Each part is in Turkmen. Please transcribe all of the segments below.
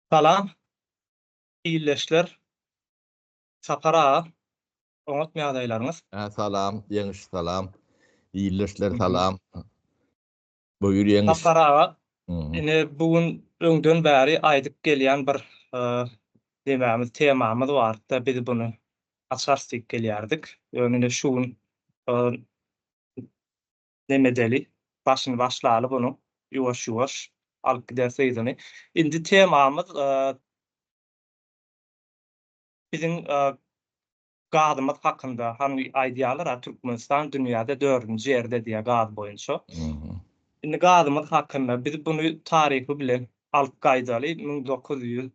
Salam ildeşler Sapar aga oňatmy ýagdaýlaryňyz? Hä salam Ýeňiş salam ildeşler salam Buýur Ýeňiş. Sapar aga ine bu gün öňden bäri aýdyp gelýän bir nemämiz temamyz bardy-da biz buny açarys diýip gelýärdik. Ýöne ine şu gün Neme edeli, başyny başlaly bunuň, ýuwaş-ýuwaş alyp gideris yzyny. Indi temamyz biziň gazymyz hakynda. Hany aýdýarlar-a Türkmenistan dünýäde dördünji ýerde diýýär gaz boýunça. Indi gazymyz hakynda biz buny taryhy bilen alyp gaýdaly 1900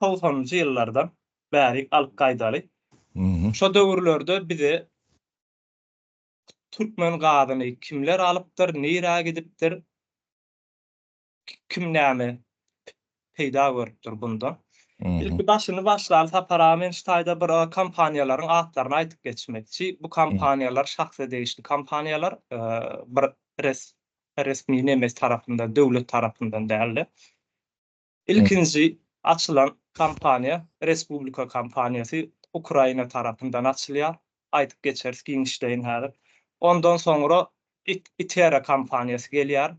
Togsanynjy ýyllardan bärik alyp gaýdaly. Şo döwürlerde bize türkmen gazyny kimler alypdyr, nirä gidipdir, kim näme peýda görüpdir bundan. Ilki başyny başlaly Sapar aga men şu taýda bir kompaniýalaryň atlaryny aýdyp geçmekçi. Bu kompaniýalar şahsa degişli kompaniýalar, bir resmi nemes tarapyndan, döwlet tarapyndan däl-de. Ilkinji açylan kompaniýa Respublika kompaniýasy Ukraina tarapyndan açylýar. Aýdyp geçeris giňişleýin häzir. Ondan soňra Itera kompaniýasy gelýär.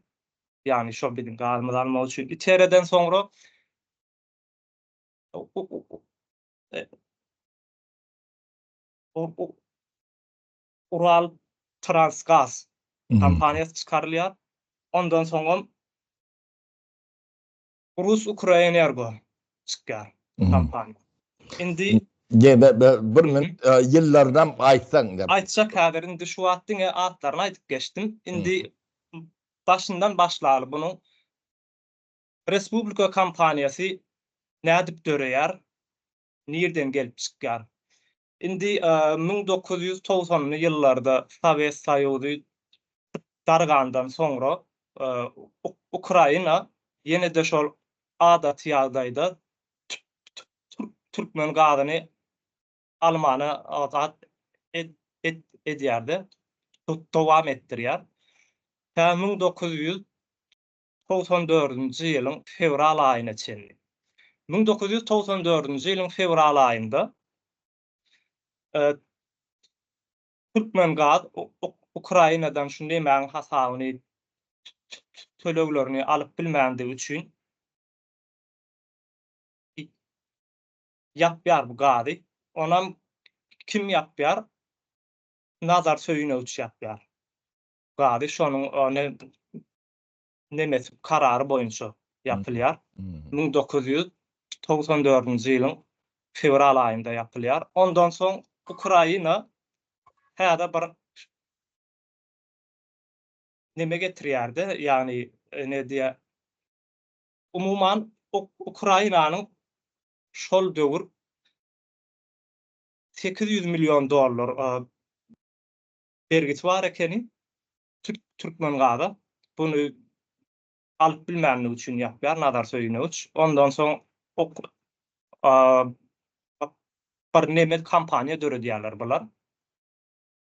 Ýagny şo biziň gazymyzy almak üçin. Itereden soňra Ural Transgaz kompaniýasy çykarylýar. Ondan soňam Rus Ukraenergo çykýar kompaniýa. Indi bir min ýyllarynam aýtsaň. Aýtjak häzir indi şu wagt diňe atlaryny aýdyp geçdim. Indi başyndan başlaly bunuň. Respublika kompaniýasy nädip döreýär? Nirden gelip çykýar? Indi 1990-njy ýyllarda Sowet Soýuzy dargandan soňra Ukraina ýene-de şol adaty ýagdaýda türkmen gazyny almana zat edýär-de, dowam etdirýär. Tä 1994-nji ýylyň fewral aýyna çenli. 1994-nji ýylyň fewral aýynda Türkmengaz Ukrainadan şu nemäň hasabyny töleglerini alyp bilmändigi üçin ýapýar bu gazy. Onam kim ýapýar? Nazar Söýünowiç ýapýar gazy. Şonuň nemesi karary boýunça ýapylýar. 1994-nji ýylyň fewral aýynda ýapylýar. Ondan soň Ukraina täze bir neme getirýär-de, ýagny ne diýýär, umuman Ukrainanyň şol döwür 800 million dollar bergisi bar ekeni. Türkmengaza buny alyp bilmänligi üçin ýapýar Nazar Söýünowiç. Ondan soň bir nemes kompaniýa döredýärler bular.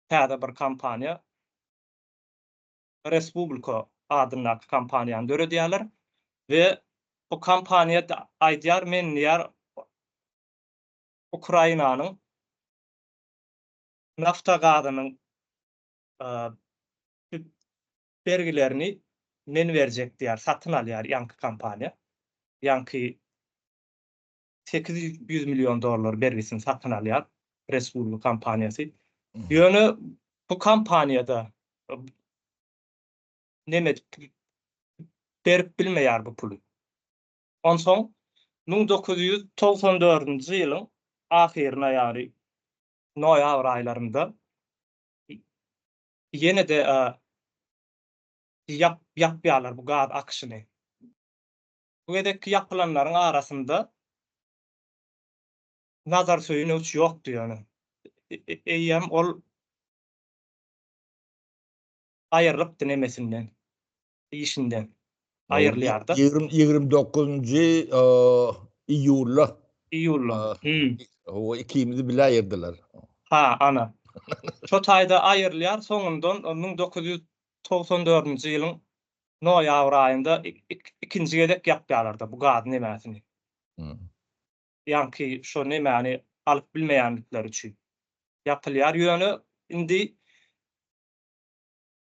Täze bir kompaniýa Respublika adyndaky kompaniýany döredýärler we bu kompaniýa aýdýar men diýýär Ukrainanyň nafta gazynyň bergilerini men berjek diýýär, satyn alýar ýaňky kompaniýa. Ýaňky 800 million dollar bergisini satyn alýar Respublika kompaniýasy. Ýöne bu kompaniýada neme edip berip bilmeýär bu puly. Onsoň 1994-nji ýylyň ahyryna ýagny noýabr aýlarynda ýene-de ýap ýapýarlar bu gaz akyşyny. Bu gezekki ýapylanlaryň arasynda Nazar Söýünowiç ýokdy ýöne. Eýýäm ol aýrylypdy nemesinden, işinden aýrylýar-da. 29-njy iýulda. Iýulda. Hawa, ikimizi bile aýyrdylar. Ha, ana. Şo taýda aýrylýar, soňundan 1994-nji ýylyň. Noýabr aýynda ikinji gezek ýapýarlar-da bu gaz nemesini. Ýaňky şo nemäni alyp bilmeýänlikleri üçin ýapylýar. Ýöne indi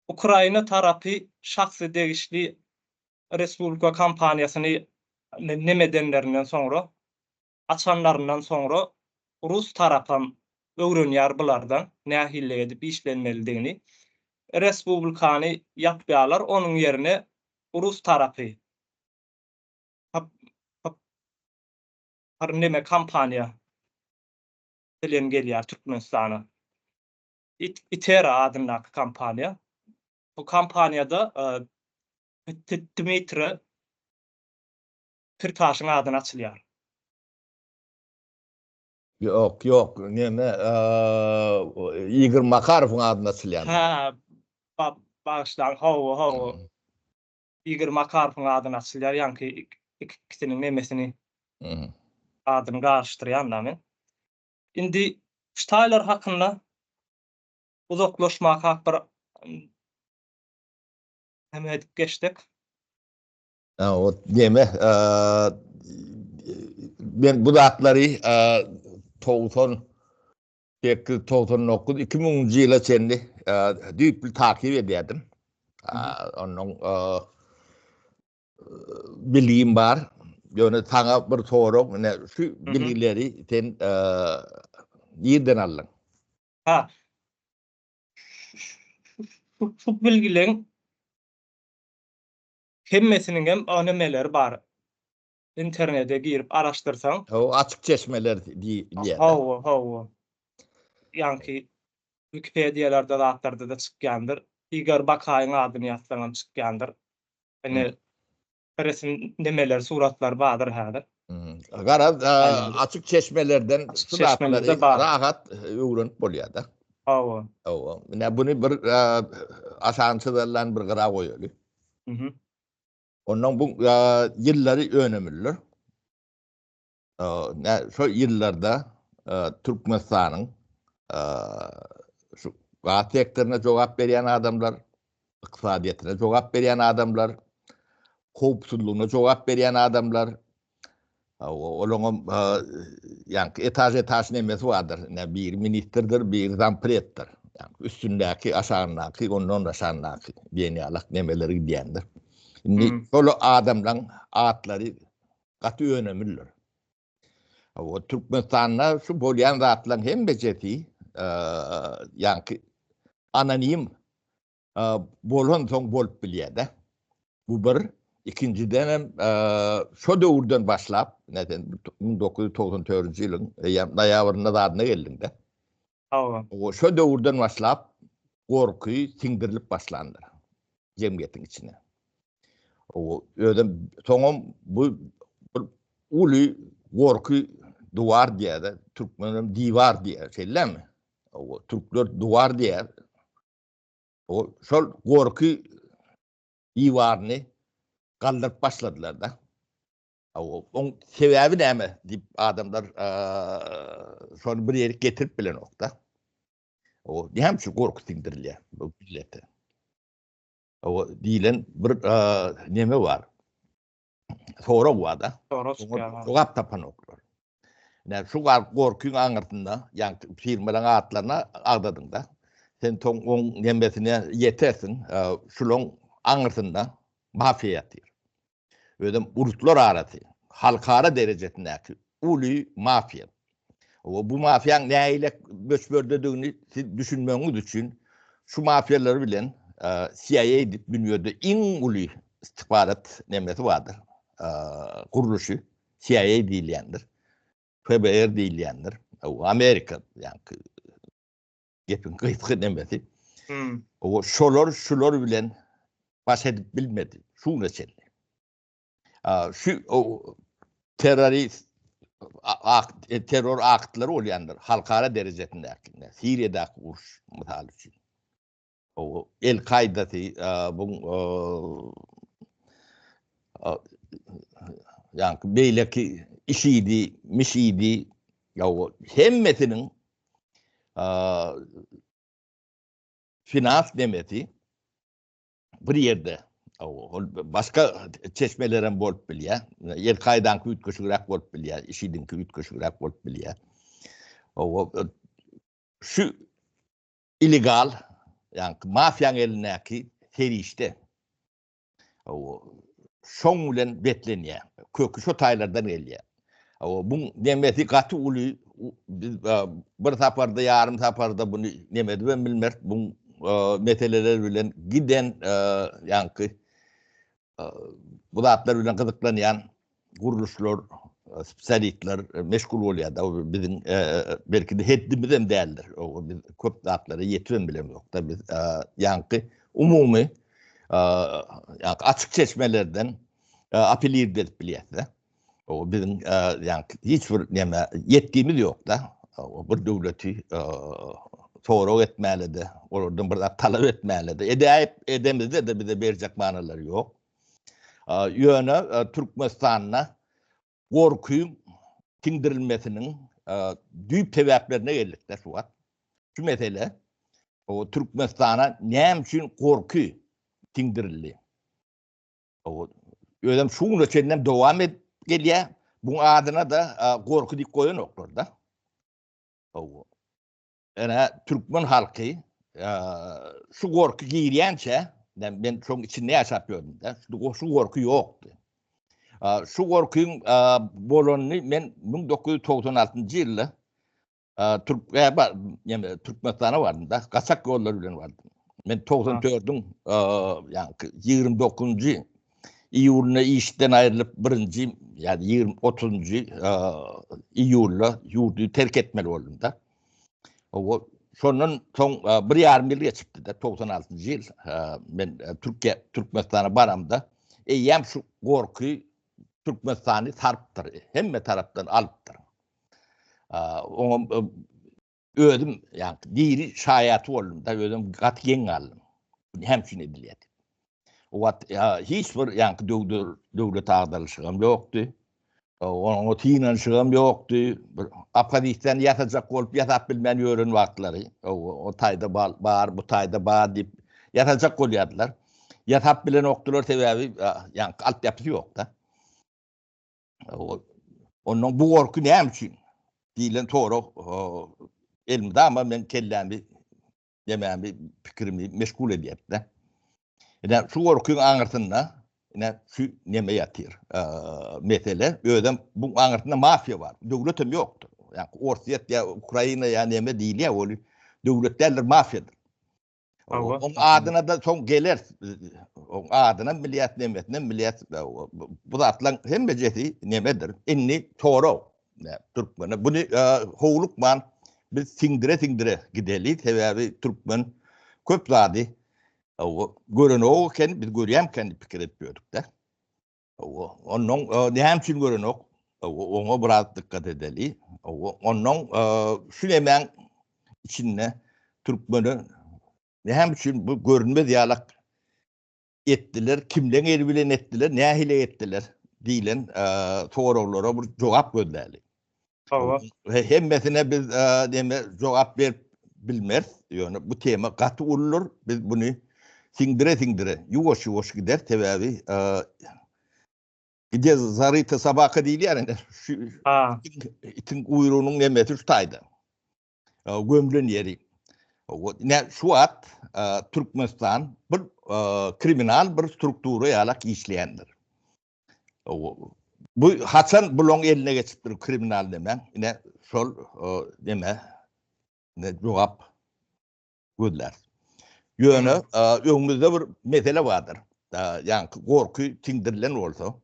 Ukraina tarapy şahsy degişli Respublika kompaniýasyny neme edenlerinden soňra, açanlaryndan soňra rus tarapam öwrenýär bulardan nähili edip işlenmelidigini. Respublikany ýapýarlar, onuň ýerine rus tarapy bir neme kompaniýa bilen gelýär Türkmenistana. Itera adyndaky kompaniýa. Bu kompaniýada Dmitre Firtaşyň adyna açylýar. Ýok, ýok, neme, Igor Makarowyň adyna açylýar. Hä, bagyşlaň, hawa, hawa. Igor Makarowyň adyna açylýar, ýaňky ikisiniň nemesini, adyny garyşdyrýan-da men. Indi Ştaýler hakynda uzaklaşmakak bir neme edip geçdik. O neme, men bu zatlary 98, 99, 2000-nji ýyla çenli düýpli takyp edýärdim. Ondan bilgim bar. Ýöne saňa bir sorag, ine şu bilgileri sen nirden aldyň? Ha. Şu bilgileň hemmesiniň hem nemeleri bar. Internete girip araşdyrsaň. Hawa, açyk çeşmeler diýýär. Hawa, hawa. Ýaňky Wikipediýalarda zatlarda-da çykýandyr. Igor Bakaýyň adyny ýazsaňam çykýandyr. Ine resim nemeler suratlar bardyr häzir. Garaz, açyk çeşmelerden şu zatlary rahat öwrenip bolýar-da. Hawa. Hawa. Ine buny bir aşagyny çyzarlan bir gyra goýaly. Ondan bu ýyllary önemlidir. Şo ýyllarda Türkmenistanyň şu gaz sektoryna jogap berýän adamlar, ykdysadyýetine jogap berýän adamlar, howpsuzlygyna jogap berýän adamlar, olaryň ýaňky etaž-etaž nemesi bardyr. Ine, biri ministrdir, biri zampreddir. Ýaňky üstündäki, aşagyndaky, ondan aşagyndaky diýen ýalak nemeler gidýändir. Indi şol adamlaryň atlary gaty önemlidir. O Türkmenistanda şu bolýan zatlaryň hemmejesi ýaňky anonim bolan soň bolup bilýär-de. Bu bir. Ikinjiden hem şo döwürden başlap, ine sen 1994-nji ýylyň eýýäm noýabrynda zadyna geldiň-de. Hawa. Şo döwürden başlap gorky siňdirilip başlandyr jemgyýetiň içine. O özem soňam bu bir uly gorky duwar diýýär-de, türkmenem diwar diýýär, şeýlemi? O türkler duwar diýýär. O şol gorky diwaryny galdyryp başladylar-da. O oň sebäbi näme diýip adamlar şony bir ýere getirip bilenok-da. O näme üçin gorky siňdirilýär bu millete? O diýlen bir neme bar. Sorag bar-da. Sorag çykýar. Jogap tapanoklar. Ine şu gorkyň aňyrsynda, ýagny firmalaryň atlaryny agzadyň-da. Sen soň oň nemesine ýetersiň, şulaň aňyrsynda mafiýa ýatyr. Özem uruslar arasy, halkara derejesindäki uly mafiýa. We bu mafiýaň nähili möçberdedigini siz düşünmegiňiz üçin şu mafiýalar bilen CIA diýip dünýede iň uly istihbarat nemesi bardyr, gurluşy CIA diýilýändir. FBR diýilýändir. Amerika ýaňky gepiň gysga nemesi. Hmm. O şolar şular bilen baş edip bilmedi. Şu güne çenli. Şu terrorist akt, e, terror aktlary bolýandyr halkara derejesindäki. Siriýadaky uruş mysal üçin. O El Kaidasy bu ýaňky beýleki IŞİD-i, MİŞİD-i ýa hemmesiniň finans nemesi bir ýerde. Ol başga çeşmelerem bolup bilýär. El-Kaýdaňky üýtgeşigräk bolup bilýär, IŞİD-iňki üýtgeşigräk bolup bilýär. Şu illegal, ýagny mafiýaň elindäki serişde. Şoň bilen beslenýär. Köki şo taýlardan gelýär. Buň nemesi gaty uly. Biz bir saparda, ýarym saparda buny neme edibem bilmeris. Buň meseleler bilen giden ýaňky bu zatlar bilen gyzyklanýan gurluşlar, spesialistler meşgul bolýar-da. Biziň belki-de heddimizem däldir. Biz köp zatlara ýetibem bilemzok-da. Biz ýaňky umumy ýaňky açyk çeşmelerden apelirde edip bilýäs-de. O biziň ýaňky hiç bir näme ýetgimiz ýok-da. Bir döwleti sorag etmäli-de, olardan bir zat talap etmäli-de. Edäýip edemizde-de bize berjek manylary ýok. Ýöne Türkmenistanda gorky siňdirilmesiniň düýp sebäplerine geldik-de şu wagt. Şu mesele o Türkmenistana näme üçin gorky siňdirildi? O özem şu güne çenlem dowam edip gelýär. Buň adyna-da gorky diýip goýanoklar-da. O Ene türkmen halky şu gorky girýänçä, men şoň içinde ýaşap ýördüm-de, şu gorky ýokdy. Şu gorkyň bolanyny men 1996-njy ýylda Türkmen ýa Türkmenistana bardym-da, gaçak ýollar bilen bardym. Men 94-iň ýa 29-njy iýulynda işden aýrylyp birinji ýa 20 30-njy iýulda ýurdy terk etmeli boldum-da. O şondan soň bir ýarym ýyl geçipdi-de, 96-njy ýyl men Türkiýe Türkmenistana baramda eýýäm şu gorky Türkmenistany sarypdyr, hemme tarapdan alypdyr. Oňa özüm ýa diri şaýaty boldum da, özüm gaty geň galdym. Näme üçin edilýär diýip. O wagt hiç bir ýaňky döwlet agdarylyşygam ýokdy. Oňa synanyşygam ýokdy. Bir oppozisiýany ýasajak bolup ýasap bilmän ýören wagtlary, o taýda bar, bu taýda bar diýip ýasajak bolýardylar. Ýasap bilenokdylar, sebäbi ýaňky altyapysy ýok-da. Ondan bu gorky näme üçin diýlen sorag elmydama men kellämi demämi pikirimi meşgul edýär-de. Ine şu gorkyň aňyrsynda ine şu neme ýatyr. Mesele özem bu aňyrsynda mafiýa bar. Döwlet hem ýokdur. Ýa Orsýet ýa Ukraina ýa neme diýilýär ol döwlet däldir, mafiýadyr. Oň adyna da soň geler. Oň adynam bilýäs, nemesinem bilýäs. Bu zatlaryň hemmejesi nemedir. Indi sorag türkmene. Buny howlukman biz siňdire-siňdire gideli. Sebäbi türkmen köp zady görenok eken, biz görýämken diýip pikir edip ýördük-de. Onnoň näme üçin görenok? Oňa biraz dykgat edeli. Onnoň şu nemäň içinde türkmene näme üçin bu görünmez ýalak etdiler, kimleň eli bilen etdiler, nähili etdiler diýlen soraglara bir jogap gözläli. Hawa. Hemmesine biz neme jogap berip bilmeris. Ýöne bu tema gaty uludyr. Biz buny siňdire-siňdire, ýuwaş-ýuwaş gider. Sebäbi gde zaryta sobaka diýilýär indi. Şu itiň guýrugynyň nemesi şu taýda. Gömlen ýeri. Ine şu wagt Türkmenistan bir kriminal bir struktura ýalak işleýändir. Bu haçan bulaň eline geçipdir kriminal neme? Ine şol neme ne jogap gözlär. Ýöne öňümizde bir mesele bardyr. Ýaňky gorky siňdirilen bolsa,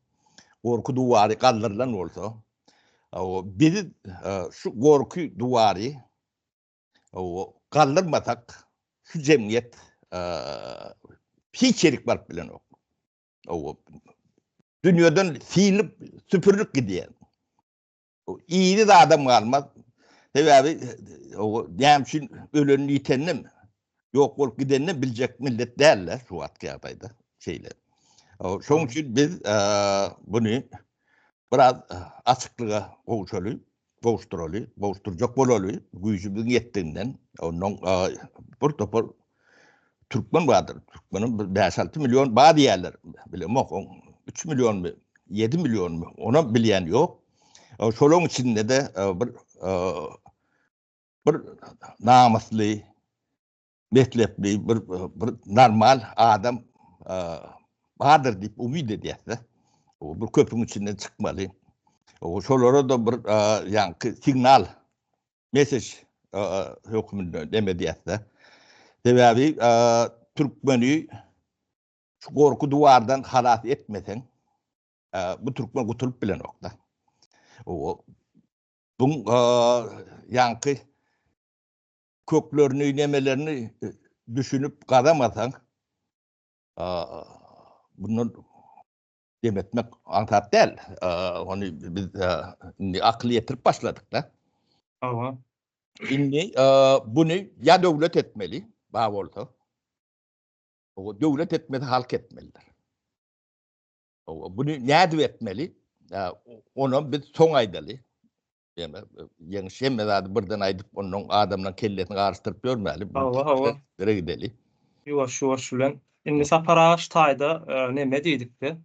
gorky duwary galdyrylan bolsa, biz şu gorky duwary galdyrmasak, şu jemgyýet hiç ýerik baryp bilenok. Owa. Dünýeden silip, süpürilip gidýär. Yzy da adam galmaz. Sebäbi owa näme üçin ölenini ýitenini ýok bolup gidenini biljek millet däl-de şu wagtky ýagdaýda şeýle. Şonuň üçin biz buny biraz açyklyga gowşaly, gowuşdyraly, gowuşdyrjak bolaly güýjümiziň ýetdiginden. Ondan bir topar. türkmen bardyr. Türkmeniň bir 5-6 million bar diýýärler. Bilemok, 3 millionmy, 7 millionmy, onam bilýän ýok. Şolaryň içinde-de bir bir namysly, meslekli bir bir normal adam bardyr diýip umyt edýäs-de. O bir köpüň içinden çykmaly. O şolara-da bir ýaňky signal, mesej hökmünde dem edýäs-de. Sebäbi türkmeni şu gorky duwardan halas etmeseň, bu türkmen gutulyp bilenok-da. O buň ýaňky köklerini, nemelerini düşünip gazamasaň, bundan dem etmek aňsat däl. Ony biz indi akyl ýetirip başladyk-da. Hawa. Indi buny ýa döwlet etmeli, bar bolsa. Döwlet etmese halk etmelidir. Buny nädip etmeli? Onam biz soň aýdaly. Ýöne ýeňiş hemme zady birden aýdyp, ondan adamlaryň kellesini garyşdyryp ýörmäli. Hawa, hawa. Bire gideli. Ýuwaş-ýuwaş bilen. Indi Sapar aga şu taýda neme diýdikde,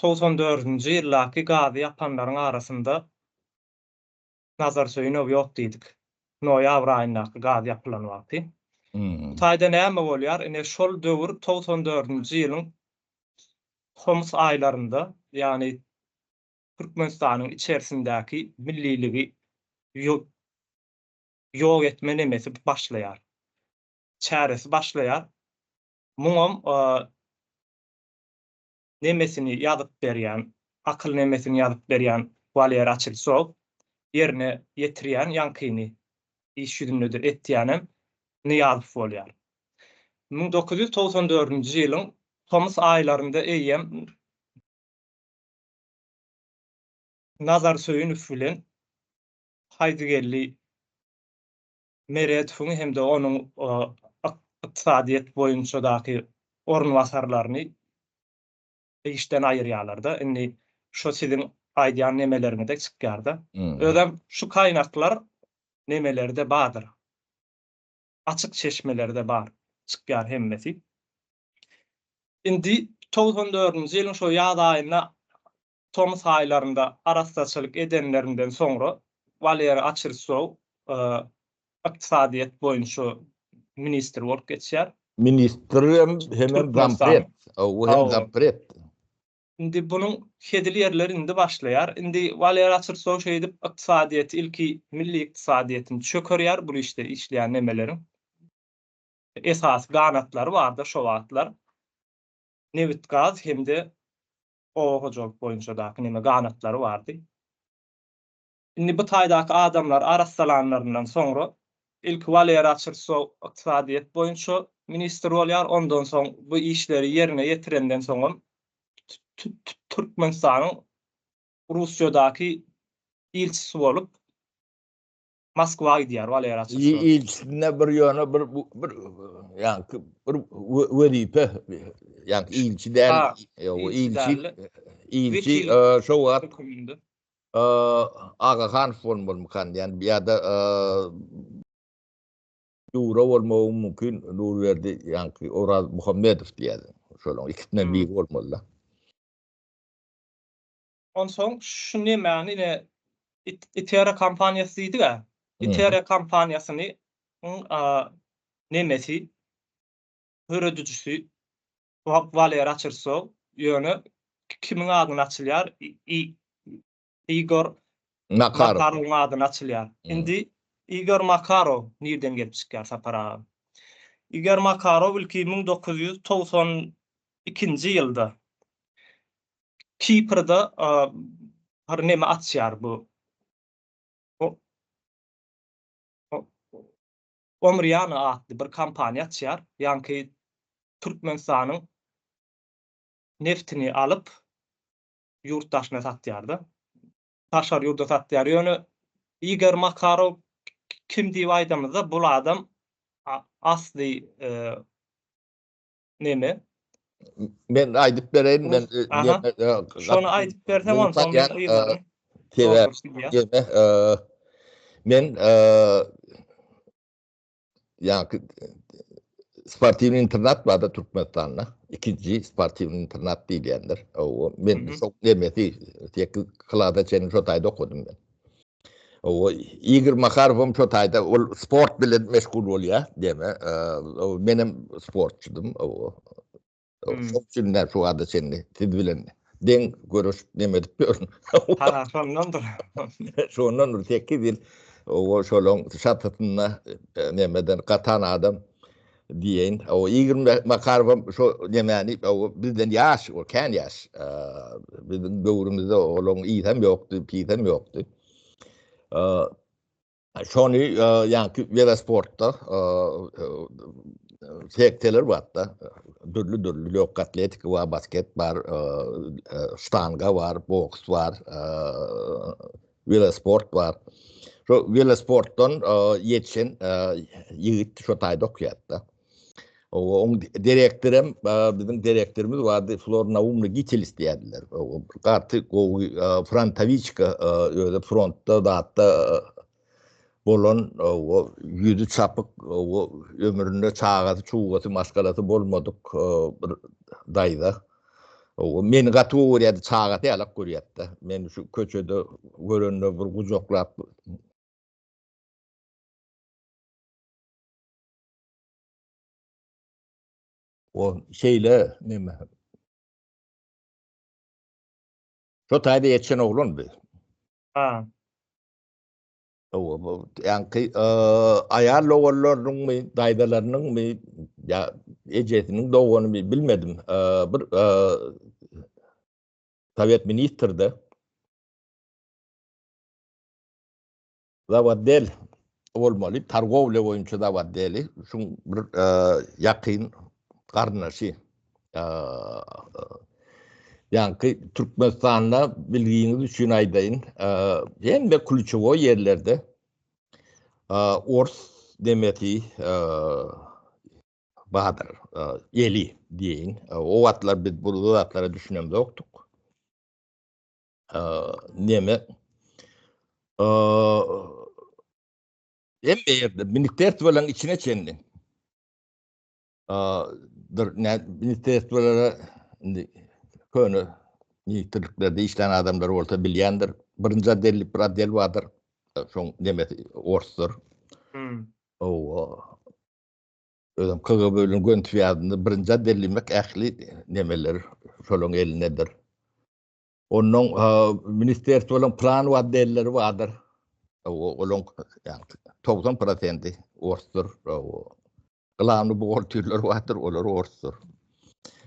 94-nji ýyldaky gazy ýapanlaryň arasynda Nazar Söýünow ýok diýdik. Noýabr aýyndaky gaz ýapylan wagty. Bu taýda näme bolýar? Ine şol döwür 94-nji ýylyň tomus aýlarynda, ýagny Türkmenistanyň içerisindäki milliligi ýok etme nemesi başlaýar. Çäresi başlaýar. Muňam nemesini ýazyp berýän, akyl nemesini ýazyp berýän Waleriý Açilsow, ýerine ýetirýän ýaňkyny iş ýüzünde-de etýänem Nyýazow bolýar. 1994-nji ýylyň tomus aýlarynda eýýäm Nazar Söýünow bilen Haýdygeldi Meredowyň hem-de onuň ykdysadyýet boýunçadaky orunbasarlaryny işden aýyrýarlar-da. Indi şo siziň aýdýan nemeleriňize çykýar-da. Özem şu kaýnaklar nemelerde bardyr. Açyk çeşmelerde bar. Çykýar hemmesi. Indi 94-nji ýylyň şo ýaz aýynda tomus aýlarynda arassaçylyk edenlerinden soňra Waleriý Açirsow ykdysadyýet boýunça ministr bolup geçýär. Ministr hem hemem zampred. O hem zampred. Indi bunuň hezil ýerleri indi başlaýar. Indi Waleriý Açirsow şeýdip ykdysadyýeti ilki milli ykdysadyýetini çökerýär bu işde işleýän nemeleriň. Esasy ganatlary bardy şo wagtlar. Nebit-gaz hem-de oba hojalyk boýunçadaky neme ganatlary bardy. Indi bu taýdaky adamlary arassalanlaryndan soňra, ilki Waleriý Açirsow ykdysadyýet boýunça ministr bolýar, ondan soň bu işleri ýerine ýetirenden soňam Türkmenistanyň Russiýadaky ilçisi bolup, Moskwa gidýär Waleriý Açirsow. Ilçisinde bir ýöne bir bir ýaňky bir wezipe ýaňky ilçi däl. Ýok, ilçi ilçi şo wagt Agahanow bolmalymykan diýen ýa-da Nura bolmagy mümkin Nurberdi ýaňky Oraz Muhammedow diýýär. Şolaryň ikisinden biri bolmaly-da. Onsoň şu nemäni ine Itera kompaniýasy diýdik-ä. Itera kompaniýasyny nemesi döredijisi Waleriý Açirsow, ýöne kimiň adyna açylýar? Igor Makarowyň adyna açylýar. Indi Igor Makarow nirden gelip çykýar Sapar aga? Igor Makarow ilki 1992-nji ýylda Kiprde bir neme açýar bu. Omriana atly bir kompaniýa açýar. Ýaňky Türkmenistanyň neftini alyp ýurt daşyna satýar-da. Daşary ýurda satýar. Ýöne Igor Makarow kim diýip aýdamyzda, bul adam asly neme? Men aýdyp bereýin, men Şony aýdyp berseň onsoň men yzaryn. Sebäp men ýaňky. Sportiwnyý internat barda Türkmenistanda. Ikinji sportiwnyý internat diýilýändir. Owo, men şo nemesi 8 klasa çenli şo taýda okadym men. Owo, Igor Makarowam şo taýda ol sport bilen meşgul bolýar, diýme. Menem sportçydym. Owo. Şoň üçin men şu wagta çenli siz bilen deň görüşip neme edip ýörün. Ha, şondandyr. Şondandyr 8 ýyl o şolaň şatasynda e, nemeden gatan adam diýeýin. O Igor Makarowam şo nemäni o bizden ýaş, o kän ýaş. E, biziň döwrümizde olaň ýytam ýokdy, pisem ýokdy. E, Şony ýaňky welosportda seksiýalar barda, dürli-dürli lýogka atletika bar, basket bar, ştanga bar, boks bar, welosport bar. Şo welosportdan ýetişen ýigit şo taýda okýardy. Oň direktorem, biziň direktorymyz bardy, Flor Naumna Gitelis diýerdiler. Gaty gowy frontowiçka, özi frontda zatda bolan, ýüzi çapyk, ömründe çagasy, çugasy, maşgalasy bolmadyk bir daýza. Meni gaty gowy görýärdi, çagasy ýalak görýärdi-de. Meni şu köçede görende bir gujaklap O şeýle neme. Şo taýda ýetişen oglan bi. Ha. O bu ýaňky aýal doganlarynyňmy, daýzalarynyňmy ýa ejesiniň doganymy bilmedim. Bir sowet ministrde. Zawaddel bolmaly, targowlýa boýunça zawaddeli, şuň bir ýakyn garyndaşy. Ýaňky Türkmenistanda bilgiňiz üçin aýdaýyn, hemme klýuçewoý ýerlerde ors demesi bardyr, eli diýeýin. O wagtlar biz bu zatlara düşünemzokdyk. neme hemme ýerde ministerstwolaryň içine çenli bir ministerstwolara indi köne ministrliklerde işlän adamlar bolsa bilýändir. Birinji otdel diýip bir otdel bardyr. Şoň nemesi orsdur. Hmm. Owa. Özem KGB bilen göni swýazynda birinji otdel diýmek ähli nemeler şolaryň elindedir. Ondan ministerstwolaryň plan otdelleri bardyr. Olaryň 90 prosenti orsdur. Glawny buhgalterler bardyr, olar orsdur.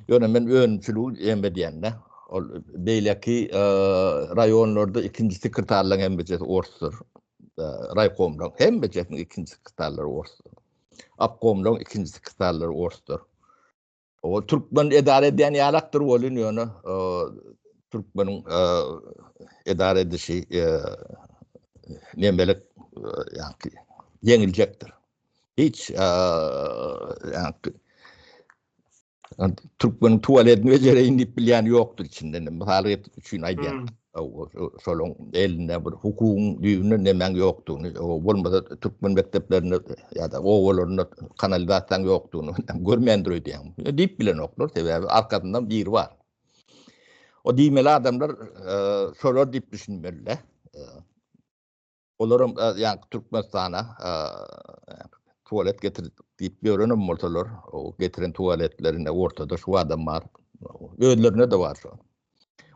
Ýöne men önümçiligi em edýände, ol beýleki raýonlarda ikinji sekretarlaryň hemmejesi orsdur. Raýkomlaryň hemmejesiniň ikinji sekretarlary orsdur. Obkomlaryň ikinji sekretarlary orsdur. O türkmen edara edýän ýalakdyr welin ýöne türkmeniň edara edişi nemelik ýaňky ýeňiljekdir. Hiç ýaňky türkmeniň tualetini bejereýin diýip bilýän ýokdur içinden. Mysal üçin aýdýan. Şolaň elinde bir hukugyň düýbünde nemäň ýokdugyny, bolmasa türkmen mekdeplerinde ýa-da obalarynda kanalizasiýaň ýokdugyny görmändir öýdýän. Diýip bilenoklar, sebäbi arkasyndan biri bar. O diýmeli adamlar şolar diýip düşünmeli-de. Olaram ýaňky Türkmenistana tualet getirdik diýip ýörenem bolsalar, o getiren tualetlerinde ortada şu adam bar. Özlerinde-de bar şo.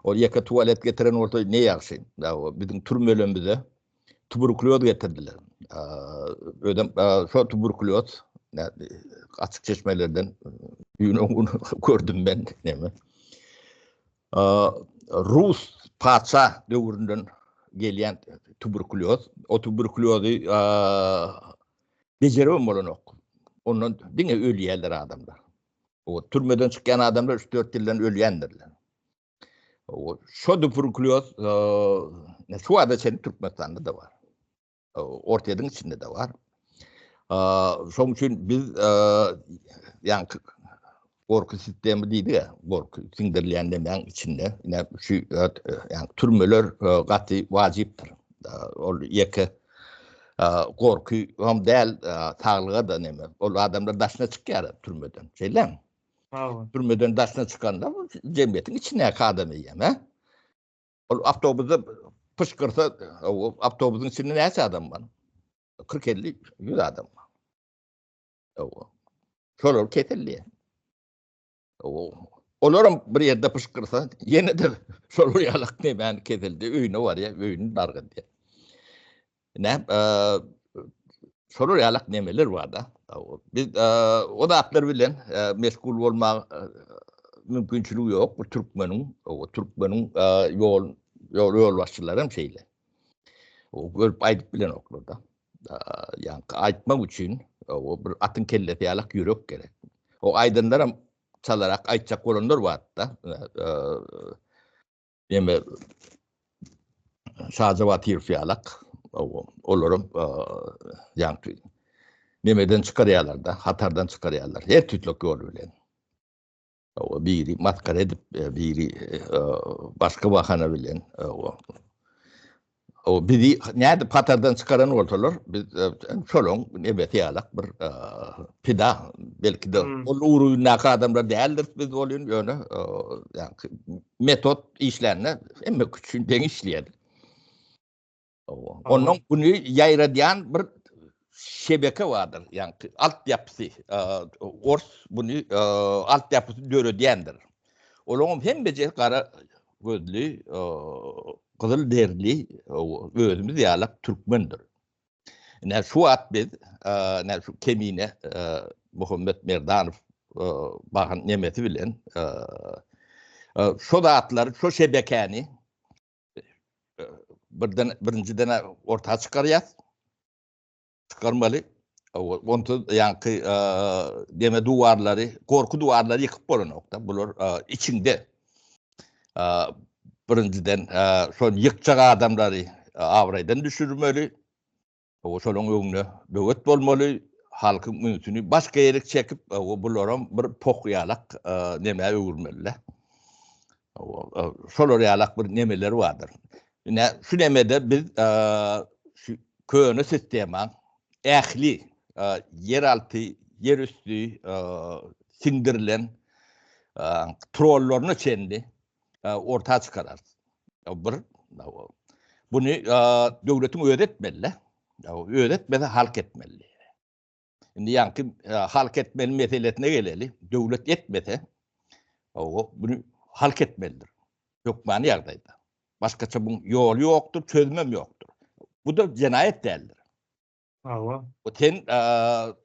Ol ýeke tualet getiren bolsa ne ýagşy. Biziň türmelerimize tuberkulýoz getirdiler. Özem şo tuberkulýoz açyk çeşmelerden düýn gördüm men näme. Rus patyşa döwründen gelýän tuberkulýoz. O tuberkulýozy bejeribem bolanok. Ondan diňe ölýärler adamlar. O türmeden çykýan adamlar 3-4 ýyldan ölýändirler. O şo tuberkulýoz şu wagta çenli Türkmenistanda-da bar. Orsýetiň içinde-de bar. Şoň üçin biz ýaňky gorky sistemi diýdik-ä, gorky siňdirilýän nemäň içinde, ine şu ýaňky türmeler gaty wajypdyr. Ol ýeke. Gorky hem däl, saglyga-da neme. Ol adamlar daşyna çykýar türmeden. Şeýlemi? Hawa. Türmeden daşyna çykanda jemgyýetiň içindäki adam eýýäm, hä? Ol awtobusda pyşgyrsa, awtobusyň içinde näçe adam bar? 40-50, 100 adam bar. Hawa. Şolar keselli. Olaram bir ýerde pyşgyrsa, ýene-de şol bir ýalak nemäni keseldi, öýüne barýar, öýüni dargadýar. Näme, şolar ýalak nemeler bar-da. Biz o zatlar bilen meşgul bolmaga mümkinçiligi ýok bu türkmeniň, türkmeniň ýol ýol ýolbaşçylary hem şeýle. O görüp aýdyp bilenoklar-da. Ýaňky aýtmak üçin o bir atyň kellesi ýalak ýürek gerek. O aýdanlaram çalarak aýtjak bolanlar bar-da. Neme Şaja Batyrow ýalak olaram ýaňky nemeden çykarýarlar-da, hatardan çykarýarlar. Her tüýtlek ýol bilen. O biri maskara edip, e, biri e, başga bahana bilen. O, o bizi nädip hatardan çykaran bolsalar, biz e, şolaň nebesi ýalak bir pida, belki de hmm. ol ugrundaky adamlar däldir biz bolýan, ýöne ýa metod işlände hemme üçin deň işleýär. Ondan güni ýaýradýan bir şebeke bardyr. Ýagny altyapysy, ors buny altyapysy döredýändir. Olaryň hemmesi gara gözli, gyzyl derli, özümiz ýalak türkmendir. Ine şu wagt biz, ine şu Kemine Muhammet Merdanow bakan nemesi bilen şu zatlary, şu şebekäni birden birinjiden orta çykarýas. Çykarmaly. Ondan ýaňky deme duwarlary, gorky duwarlary ýykyp bolanokda. Bular içinde. Birinjiden şol ýykjak adamlary abraýdan düşürmeli. O şolaryň öňünde böwet bolmaly, halkyň ünsüni başga ýere çekip, o bularam bir poh ýalak nemä öwürmeli-de. Şolar ýalak bir nemeler bardyr. Ine, şu nemede biz şu köne sistemaň ähli ýeralty, ýerüsti siňdirilen trollaryna çenli orta çykararys. Bir buny döwletiň özi etmeli. Özi etmese halk etmeli. Indi ýaňky halk etmeli meselesine geleli. Döwlet etmese, buny halk etmelidir. Hökmany ýagdaýda. Başgaça buň ýoly ýokdur, çözümem ýokdur. Bu-da jenaýat däldir. Hawa. Sen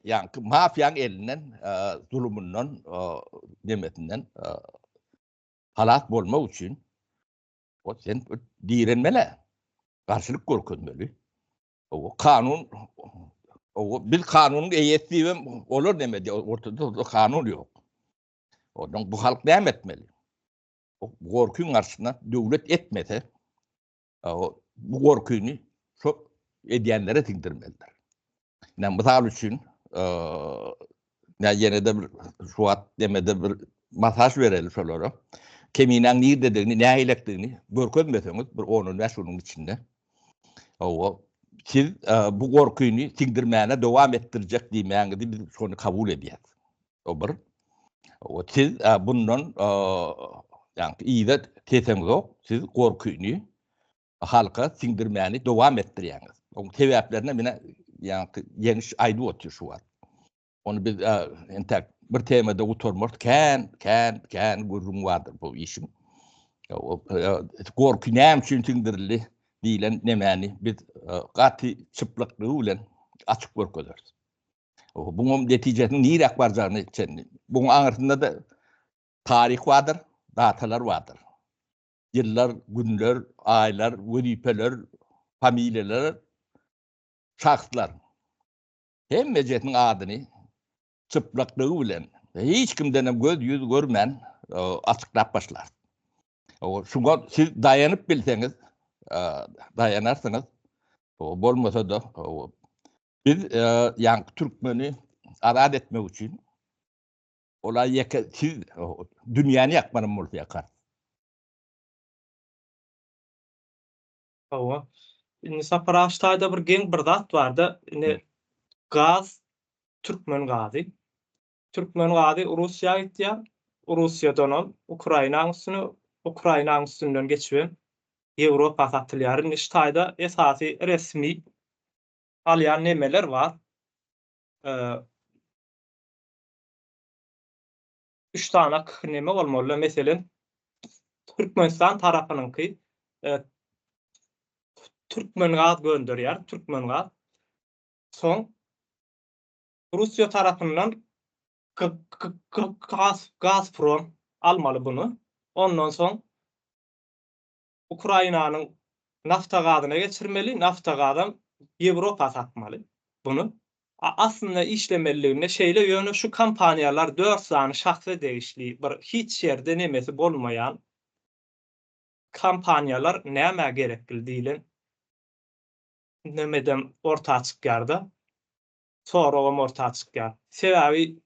ýaňky mafiýaň elinden, zulumyndan, nemesinden halas bolmak üçin o sen direnmeli, garşylyk görkezmeli. O kanun o biz kanunyň eýesi diýibem olar näme diýär, ortada kanun ýok. Ondan bu halk näme etmeli? O gorkyň garşysyna döwlet etmese, o bu gorkyny şo edýänlere siňdirmelidir. Ine, mysal üçin, ýa ýene-de bir şu wagt demede bir masaž bereli şolara. Keminäň nirdedigini, nähilekdigini görkezmeseňiz bir on-on bäş günüň içinde, hawa, siz bu gorkyny siňdirmäne dowam etdirjek diýmäňizi biz şony kabul edýäs. O bir. O siz bundan ýa-ni yza teseňzok, siz gorkyny halka siňdirmäni dowam etdirýäňiz. Oň sebäplerini mine ýaňky ýeňiş aýdyp otyr şu wagt. Ony biz entäk bir temada gutarmarys. Kän, kän, kän gürrüň bardyr bu işiň. Gorky näme üçin siňdirildi diýlen nemäni biz gaty çyplaklygy bilen açyp görkezeris. Buňam netijesiniň niräk barjagyny çenli. Buň aňyrsynda-da taryh bardyr, datalar bardyr. Ýyllar, günler, aýlar, wezipeler, familiýalar, şahslar. Hemmejesiniň adyny çyplaklygy bilen, hiç kimdenem göz ýüz görmän açyklap başlar. Şuňa siz daýanyp bilseňiz, daýanarsyňyz. Bolmasa-da, biz ýaňky türkmeni azat etmek üçin Ola ýeke siz dünýäni ýakmanam bolsa ýakar. Hawa. Indi Sapar aga şu taýda bir geň bir zat barda, indi gaz türkmen gazy. Türkmen gazy Russiýa gitýär, Russiýadanam Ukrainaň üstüne, Ukrainaň üstünden geçibem Ýewropa satylýar. Indi şu taýda esasy resmi alýan nemeler bar. Üç sanak neme bolmaly, meselem, Türkmenistan tarapynyňky Türkmengaz gönderýär, Türkmengaz. Soň Russiýa tarapyndan Gazprom almaly buny. Ondan soň Ukrainanyň naftagazyna geçirmeli, naftagazam Ýewropa satmaly buny. Aslynda işlemeliliginde şeýle, ýöne şu kompaniýalar dört sany şahsa degişli bir hiç ýerde nemesi bolmaýan kompaniýalar nämä gerekli diýlen nemedem orta çykýarda, soragam orta çykýar. Sebäbi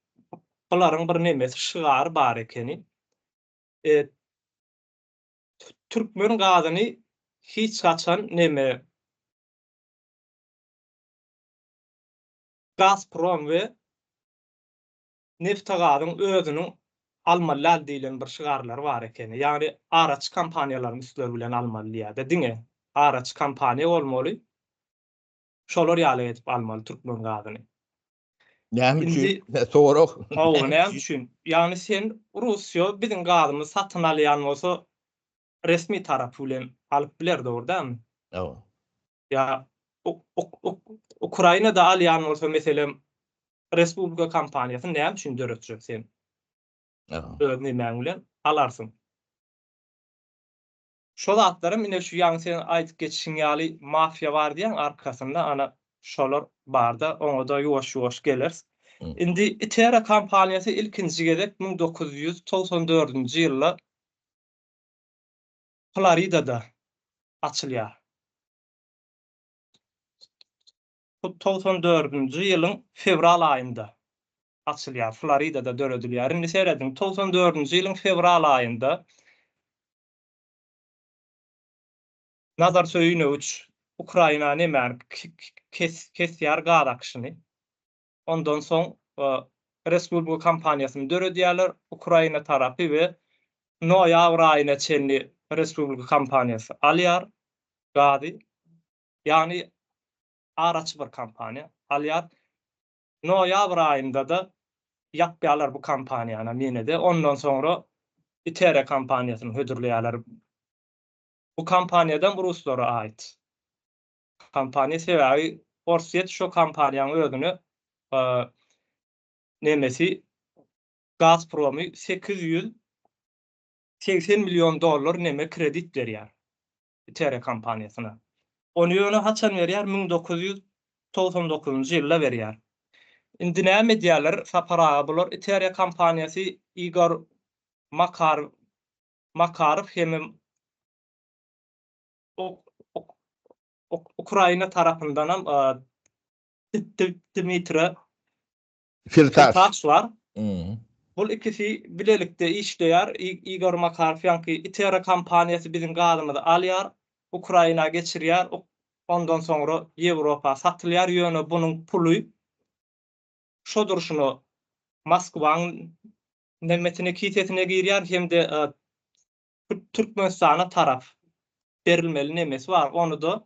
bularyň bir nemesi şygary bar ekeni. Türkmen gazyny hiç haçan neme Gazprom we Neftegazyň özüniň almaly däl diýlen bir şygarlary bar ekeni. Ýagny araçy kompaniýalaryň üstleri bilen almaly diýýär-de, diňe araçy kompaniýa bolmaly, şolar ýaly edip almaly türkmen gazyny. Näme üçin? Sorag. Hawa, näme üçin? Ýagny sen Russiýa biziň gazymyzy satyn alýan bolsa, resmi tarapy bilen alyp biler, dogry dälmi? Hawa. Ýa Ukrainada alýan bolsa, meselem, Respublika kompaniýasyny näme üçin döretjek sen? Öz nemäň bilen alarsyň. Şo zatlaram ine şu ýaňy sen aýdyp geçişiň ýaly mafiýa bar diýýäň arkasynda ana şolar barda oňada ýuwaş ýuwaş geleris. Indi Itera kompaniýasy ilkinji gezek 1994-nji ýylda Floridada açylýar. Hut 94-nji ýylyň fewral aýynda açylýar, Floridada döredilýär. Indi serediň, 94-nji ýylyň fewral aýynda Nazar Söýünowiç Ukraina nemäni kesýär gaz akyşyny. Ondan soň Respublika kompaniýasyny döredýärler Ukraina tarapy we noýabr aýyna çenli Respublika kompaniýasy alýar gazy. Ýagny araçy bir kompaniýa alýar. Noýabr aýynda-da ýapýarlar bu kompaniýany ýene-de. Ondan soňra Itere kompaniýasyny hödürleýärler. Bu kompaniýadam ruslara aýt. Kompaniýa sebäbi Orsýet şo kompaniýanyň özüne nemesi Gazpromy 880 million dollar neme kredit berýär Itere kompaniýasyna. Ony ýöne haçan berýär? 1999-njy ýylda berýär. Indi näme edýärler Sapar aga bular Itere kompaniýasy Igor Makar Makarow hemem Ukraina tarapyndanam Dmitre Firtaş bar. Bul ikisi bilelikde işleýär. Igor Makarow ýaňky Itera kompaniýasy biziň gazymyzy alýar, Ukraina geçirýär, ondan soňra Ýewropa satylýar, ýöne bunuň puly şo durşuna Moskwaň nemesine kisesine girýär hem-de Türkmenistana tarap berilmeli nemesi bar, ony-da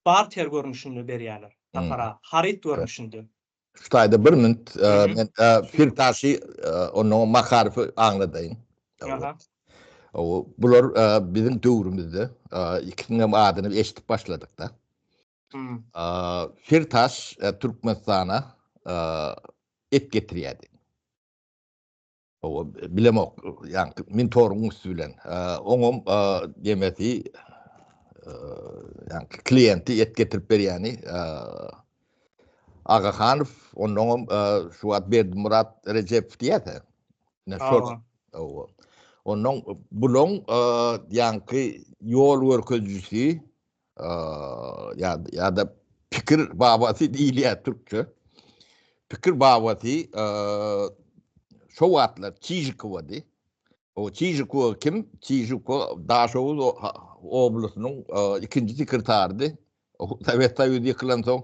barter görnüşinde berýärler. Sapar haryt görnüşinde. Şu taýda bir minut men Firtaşy onnoň Makarowy aňladaýyn. Aha. Bular biziň döwrümizde ikisiniň hem adyny eşidip başladyk-da. Firtaş Türkmenistana et getirýärdi. Owa, bilemok, ýaňky mentoryň üsti bilen. Oňam demesi ýaňky kliýenti et getirip berýäni Agahanow, onnoňam şu wagt Berdimyrat Rejepow diýýärse. Ine şol. Owa. Onnoň bulaň ýaňky ýol görkezijisi ýa-da pikir babasy diýilýär türkçe. Pikir babasy şo wagtlar Çižikowady. O Çižikowa kim? Çižikowa Daşoguz. oblastynyň ikinji sekretarydy. Sowet Soýuzy ýykylansoň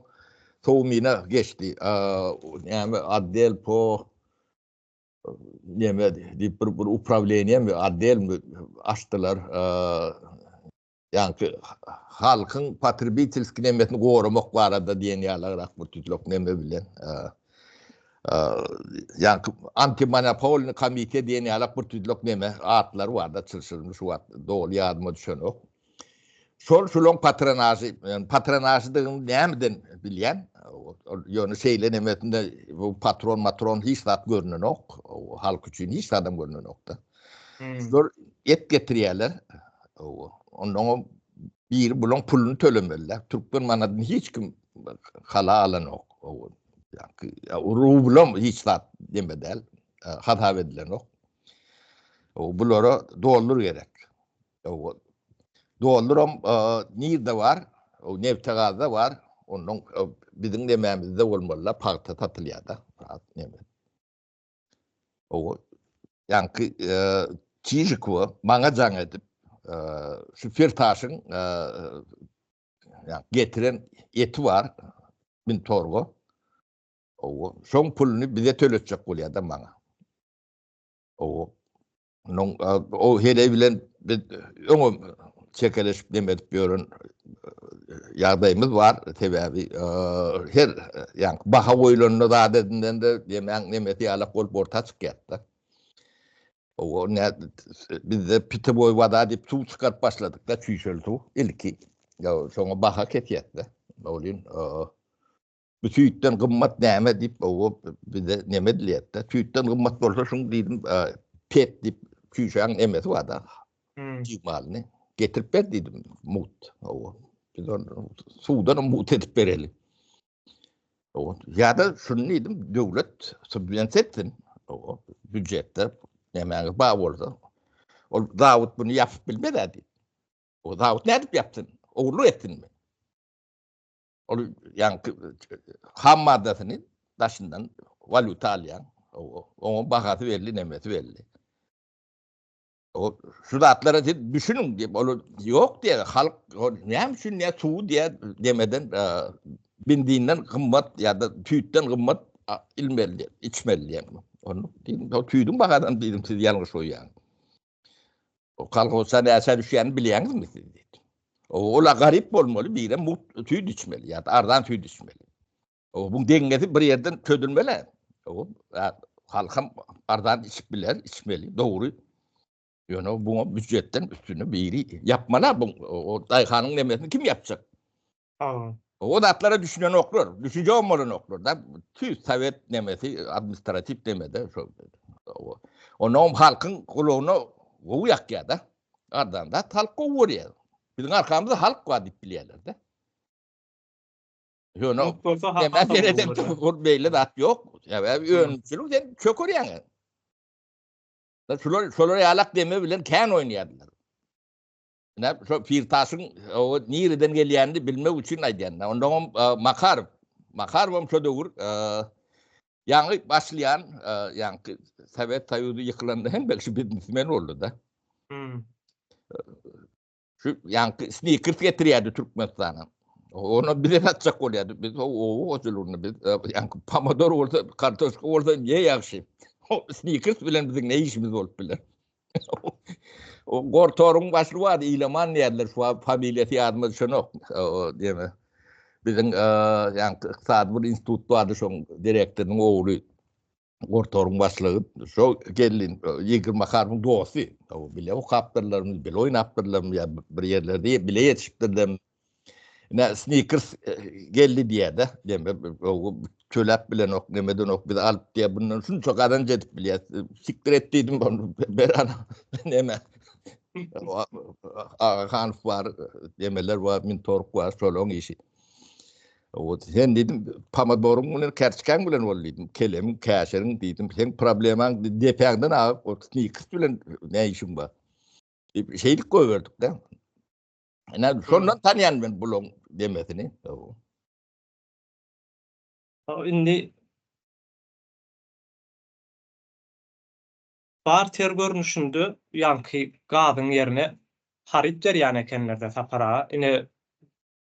Sowmina geçdi. Näme otdel po näme diýip bir bir uprawleniýemi, otdelmi açdylar. Ýaňky halkyň potrebitelskiý nemesini goramak barada diýen ýalyrak bir tütlek neme bilen. Ýaňky antimonopolnyý komitet diýen ýalak bir tütlek neme atlary barda çylşyrymly şu wagt doly ýadyma düşenok. Şol şulaň patronažy, ýani patronažydygyny nämeden bilýän? Ýöne şeýle nemesinde bu patron matron hiç zat görnenok. Halk üçin hiç zadam görnenok-da. Şular et getirýärler. Ondan biri bulaň puluny tölemeliler. Türkmen manadyny hiç kim hala alanok. Rublam hiç zat neme däl, hasap edilenok. Bulara dollar gerek. Dollaram nirde bar? Nebte-gazda bar. Ondan biziň nemämizde bolmaly-da, pagta satylýar-da. Neme. Ýaňky Çižikowa maňa jaň edip, şu Firtaşyň getiren eti bar, Mintorga. Şoň puluny bize töletjek bolýar-da maňa. Onuň o heleý bilen biz öňem çekeleşip neme edip ýören ýagdaýymyz bar. Sebäbi her ýaňky baha goýlanda zat edilende nemäň nemesi ýalak bolup orta çykýar-da. O ne bizde pitowoý wada diýip suw çykaryp başladyk-da, çüýşeli suw ilki. Ýa şoňa baha kesýär-de. Bolýan Bu süýtden gymmat näme diýip, o bize neme edilýär-de. Süýtden gymmat bolsa şuň diýdim, pet diýip çüýşäň nemesi bar-da. Hmm. Malyny getirip ber diýdim, mugt. Owa. Biz ony suwdan mugt edip bereli. Owa. Ýa-da şuny diýdim, döwlet subwensiýa etsin. Owa, býujetde nämäňiz bar bolsa. Ol zawod buny ýapyp bilmez-ä diýip. O zawod nädip ýapsyn? Ogurlyk etsinmi? Ol ýaňky ham maddasyny daşyndan walýuta alýaň. Oňa bahasy belli, nemesi belli. O şu zatlara siz düşüniň diýip, ol ýok diýär, halk näme üçin näme suwy diýär demeden benzinden gymmat ýa-da süýtden gymmat ilmeli diýip, içmeli diýen. Onu diýdim, süýdüň bahadan diýdim, siz ýalňyş goýýaňyz. O kolhozça näçä düşýänini bilýäňizmi siz diýdi. Ola garyp bolmaly, birem mugt süýt içmeli ýa-da arzan süýt içmeli. O bu deňňesi bir ýerden çözülmeli. O halkam arzan içip biler, içmeli, dogry. Ýöne buňa býujetden üstüne biri ýapmaly bu o daýhanyň nemesini kim ýapjak? Hawa. O zatlara düşünenoklar, düşünjegem bolanoklar da. Tüýs sowet nemesi, administratiw nemede şo. Onam halkyň gulagyna gowy ýakýar da. Arzan zat halk gowy görýär. Biziň arkamyzda halk bar diýip bilýärler de. Ýöne näme sereden ol beýle zat ýok. Sebäbi önümçilik sen çökerýäň. Şular şolar ýalak deme bilen kän oýnaýarlar. Ine, şo Pirtaşyň o nireden gelýänini bilmek üçin aýdýan. Ondan hem Makarow. Makarowam şo döwür ýaňy başlaýan, ýaňky Sowet Soýuzy ýykylanda hem belki biznesmen boldy-da. Hmm. Şu ýaňky snikers getirýärdi Türkmenistana. Onu bize satjak bolýardy. Biz o oba hojalygyny biz ýaňky pomidor bolsa, kartoşka bolsa ne ýagşy. Snikers bilen biziň ne işimiz bolup biler? O Gortoryň başlygy bardy, Ilaman diýerler, şu wagt familiýasy ýadyma düşenok. O diýme. Biziň ýaňky ykdysady bir institut bardy, şoň direktorynyň ogly Gortoryň başlygy. Şo geldi, Igor Makarowyň dosty. O bile okapdyrlarmy, bile oýnapdyrlarmy ýa bir ýerlerde bile ýetişipdirler. Ine Snickers geldi diýýär-de. Diýme, töläp bilenok, nemedenok, biz alyp diýýär, bundan şunça gazanç edip bilýäs. Sikdir et diýdim, ber ana. Neme? Agahanow bar, demeler bar, Mintork bar, şolaryň işi. O sen diýdim, pomodoryň bilen, kerçkäň bilen bol diýdim, kelemiň, käşiriň diýdim, seň problemaň depäňden agyp, o Snickers bilen ne işiň bar? Diýip, şeýdip goýberdik-de. Ine şondan tanýan men bulaň demesini. Indi barter görnüşinde ýaňky gazyň ýerine. haryt berýän ekenler-de Sapar aga. Ine,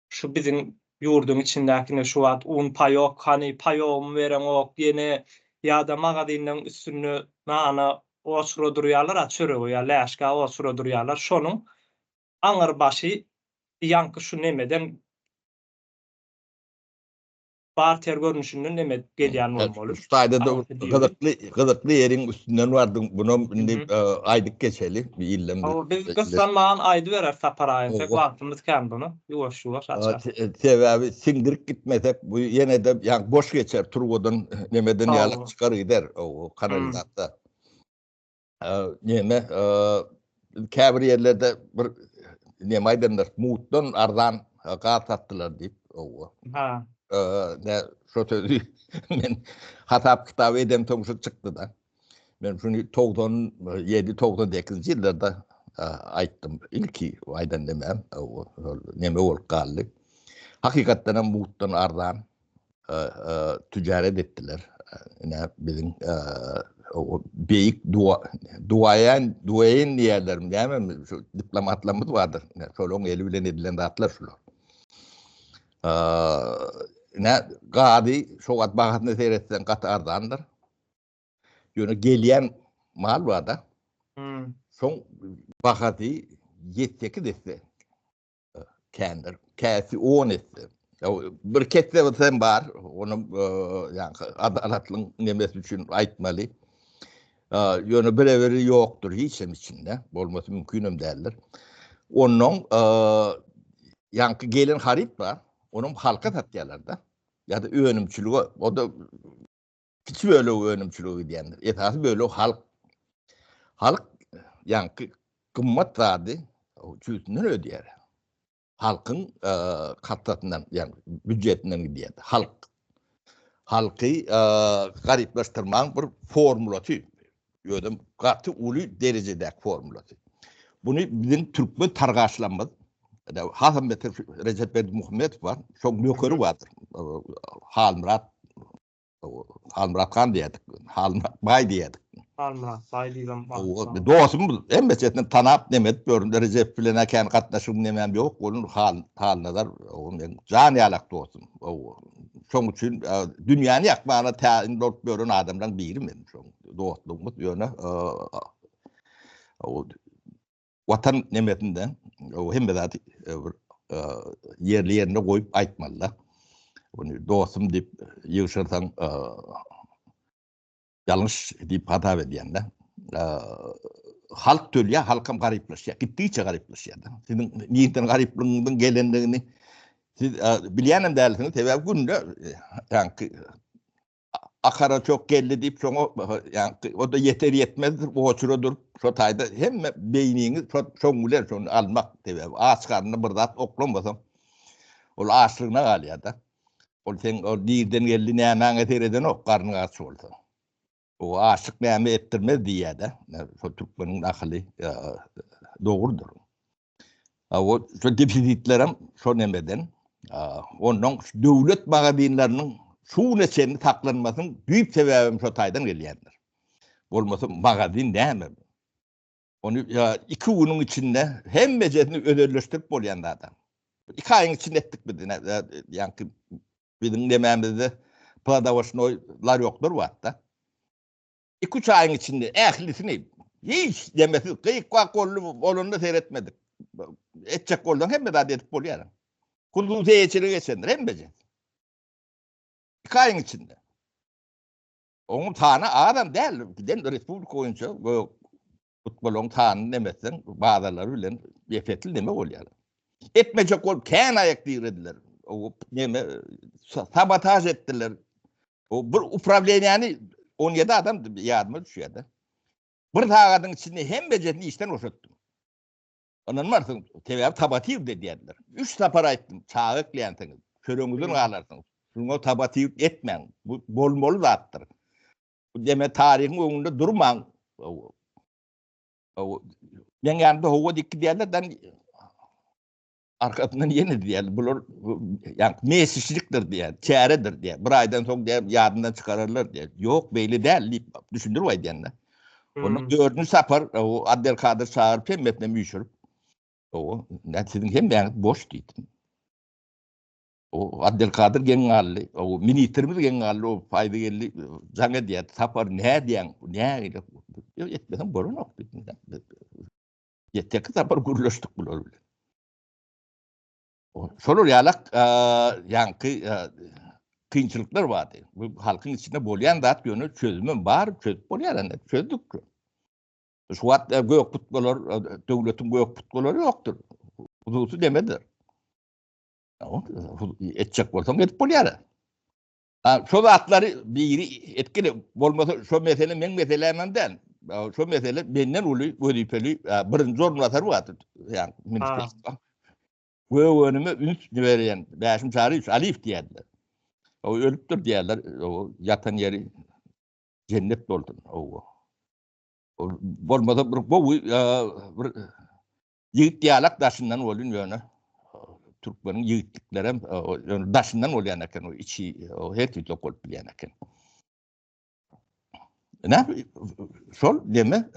şu biziň ýurduň içindäki ine şu wagt un paýok, hany paýogymy bereňok, ýene ýa-da magazinleň üstünde nana oçura durýarlar-a çörege ýa läşgä oçura durýarlar. Şonuň aňyr başy ýaňky şu nemeden barter görnüşinden neme gelýän bolmaly. Şu taýda-da gyzykly gyzykly ýeriň üstünden bardyň. Bunam indi aýdyp geçeli. Illem. Biz gyssanman aýdybereris Sapar aga entek wagtymyz kän bunu. Ýuwaş ýuwaş açarys. Sebäbi siňdirip gitmesek bu ýene-de ýa boş geçer turbadan nemeden ýalak çykar gider o kanalizasiýa. Neme käbir ýerlerde bir neme aýdanlar mutdan arzan gaz satdylar diýip. Owa. Ha. Ne şo sözi men hasap kitaby edemsoň şu çykdy-da. Men şuny 97 98-nji ýyllarda aýtdym. Ilki aýdan nemem, şol neme bolup galdy. Hakykatdan hem mutdan arzan tüjaret etdiler. Ine biziň beýik dua duaýan duaýan diýerler, näme şu diplomatlarymyz bardyr. Şolaryň eli bilen edilen zatlar şular. Ine gazy şo wagt bahasyna seretseň gaty arzandyr. Ýöne gelýän mal bar-da. Hmm. Şoň bahasy 7-8 esse kändir. Käsi 10 esse. Bir kesse hem bar. Onu ýa adalatlyň nemesi üçin aýtmaly. Ýöne birebiri ýokdur hiç hem içinde. Bolmasy mümkin hem däldir. Ondan ýaňky gelen haryt bar. Onuň halka satýarlar-da. Ýa-da önümçilige, o da kiçi bölegi önümçilige gidýändir. Esasy bölegi halk. Halk ýaňky gymmat zady çüýsünden ödeýär. Halkyň kassasyndan, ýagny býujetinden gidýär. Halk halky garyplaşdyrmagyň bir formulasy, özem gaty uly derejedäki formulasy. Buny biziň türkmen targaşlarymyz, hasam beter Rejep Berdimuhamedow bar, şoň nökeri bardyr. Halmyrat Halmyrat han diýerdik. Halmyrat baý diýerdik. Halmyrat baý diýibem bar. Dostum hemmesini tanap neme edip ýörün. Rejep bilen kän gatnaşygym nemem ýok. Onuň Hal Halnazar o meň jan ýalak dostum. Şoň üçin dünýäni ýakmaga täyin bolup ýören adamlaryň biri men. Şoň dostlugymyz ýöne Watan nemesinde hemme zady bir ýerli ýerine goýup aýtmaly-da. Ony dostum diýip ýygşyrsaň ýalňyş diýip hasap edýän-de. Halk tölýär, halkam garyplaşýar. Gitdigiçe garyplaşýar-da. Siziň nirden garyplygyňyzyň gelendigini siz bilýänem dälsiňiz, sebäbi günde ýaňky Akara çok geldi diýip şoňa ýaňky o-da ýeter ýetmezdir oçura durup şo taýda hemme beýniňi şo şoň bilen şony almak sebäbi aç garnyna bir zat oklamasaň ol açlygyna galýar-da. Ol seň ol nirden geldi nämäňe seredenok garnyň aç bolsa. O açlyk näme etdirmez diýýär-de. Şo türkmeniň nakyly dogrudyr. O şu defisitlerem şo nemeden. Ondan döwlet magazinleriniň şu güne çenli saklanmasynyň düýp sebäbem şo taýdan gelýändir. Bolmasa magazin näme? Ony iki günüň içinde hemmejesini özelleşdirip bolýan zat. Iki aýyň içinde etdik biz. Ýaňky biziň nemämizde prodawçnoý larýoklar bardy-da. Iki-üç aýyň içinde ählisini hiç demesiz gyk-gak boldy, bolanda seretmedik. Etjek bolsaň hemme zady edip bolýar. Hususy eýeçilige geçendir hemmesi. Iki aýyň içinde. Onuň sany azam däl, giden respublika boýunça Futbolyň sanyny neme etseň, bazarlary bilen epetli neme bolýar. Etmejek bolup kän aýak dirediler. O neme sabotaž etdiler. O bir uprawleniýäni 17 adam ýadyma düşýär-de. Bir sagadyň içinde hemmejesini işden boşatdym. Ynanmarsyň, sebäbi sabotiw edýärdiler. Üç sapar aýtdym, çaga ekleýänsiňiz, çöregiňizden galarsyňyz. Şuňa sabotiw etmäň. Bu bolmaly zatdyr. Bu deme taryhyň öňünde durmaň. Meň ýanymda howa diýip gidýärler, dan arkasyndan ýene diýýärler. Bular ýa mesişlikdir diýýär, çäredir diýýär. Bir aýdan soň diýýär, ýadyndan çykararlar diýýär. Ýok, beýle däl diýip düşündirip aýdýan-da. Ondan dördünji sapar o Abdelkadyr çagyryp hemmesini üýşürip. Owa, näme siziň hemmäňiz boş diýdim. O Abdelkadyr geň galdy. O ministrimiz geň galdy. O Faýzy geldi, jaň edýär. Sapar nädýäň? Nägile? Ýok, etmeseň bolanok diýdim. Ýeteki sapar gürleşdik bular bilen. Şolar ýalak ýaňky kynçylyklar bardy. Bu halkyň içinde bolýan zat ýöne çözümem bar, çözüp bolýar indi. Çözdük. Şu wagt gök butgalar, döwletiň gök butgalary ýokdur. Hususy demedir. Etjek bolsaň edip bolýar. Şo zatlary biri etgili bolmasa şo mesele meň meselämem däl. Şo mesele menden uly wezipeli birinji orunbasar bardy. Ýa ministr. Gök önüme üns berýän Bäşim Çaryýewiç Aliýew diýýärdiler. O ölüpdir diýýärler. O ýatan ýeri jennet bolsun. O bolmasa bir gowy bir Ýigit ýalak daşyndan bolyn ýöne türkmeniň ýigitliklerem ýöne daşyndan bolýan eken o içi o her tüýsek bolup bilýän eken. Ine şol deme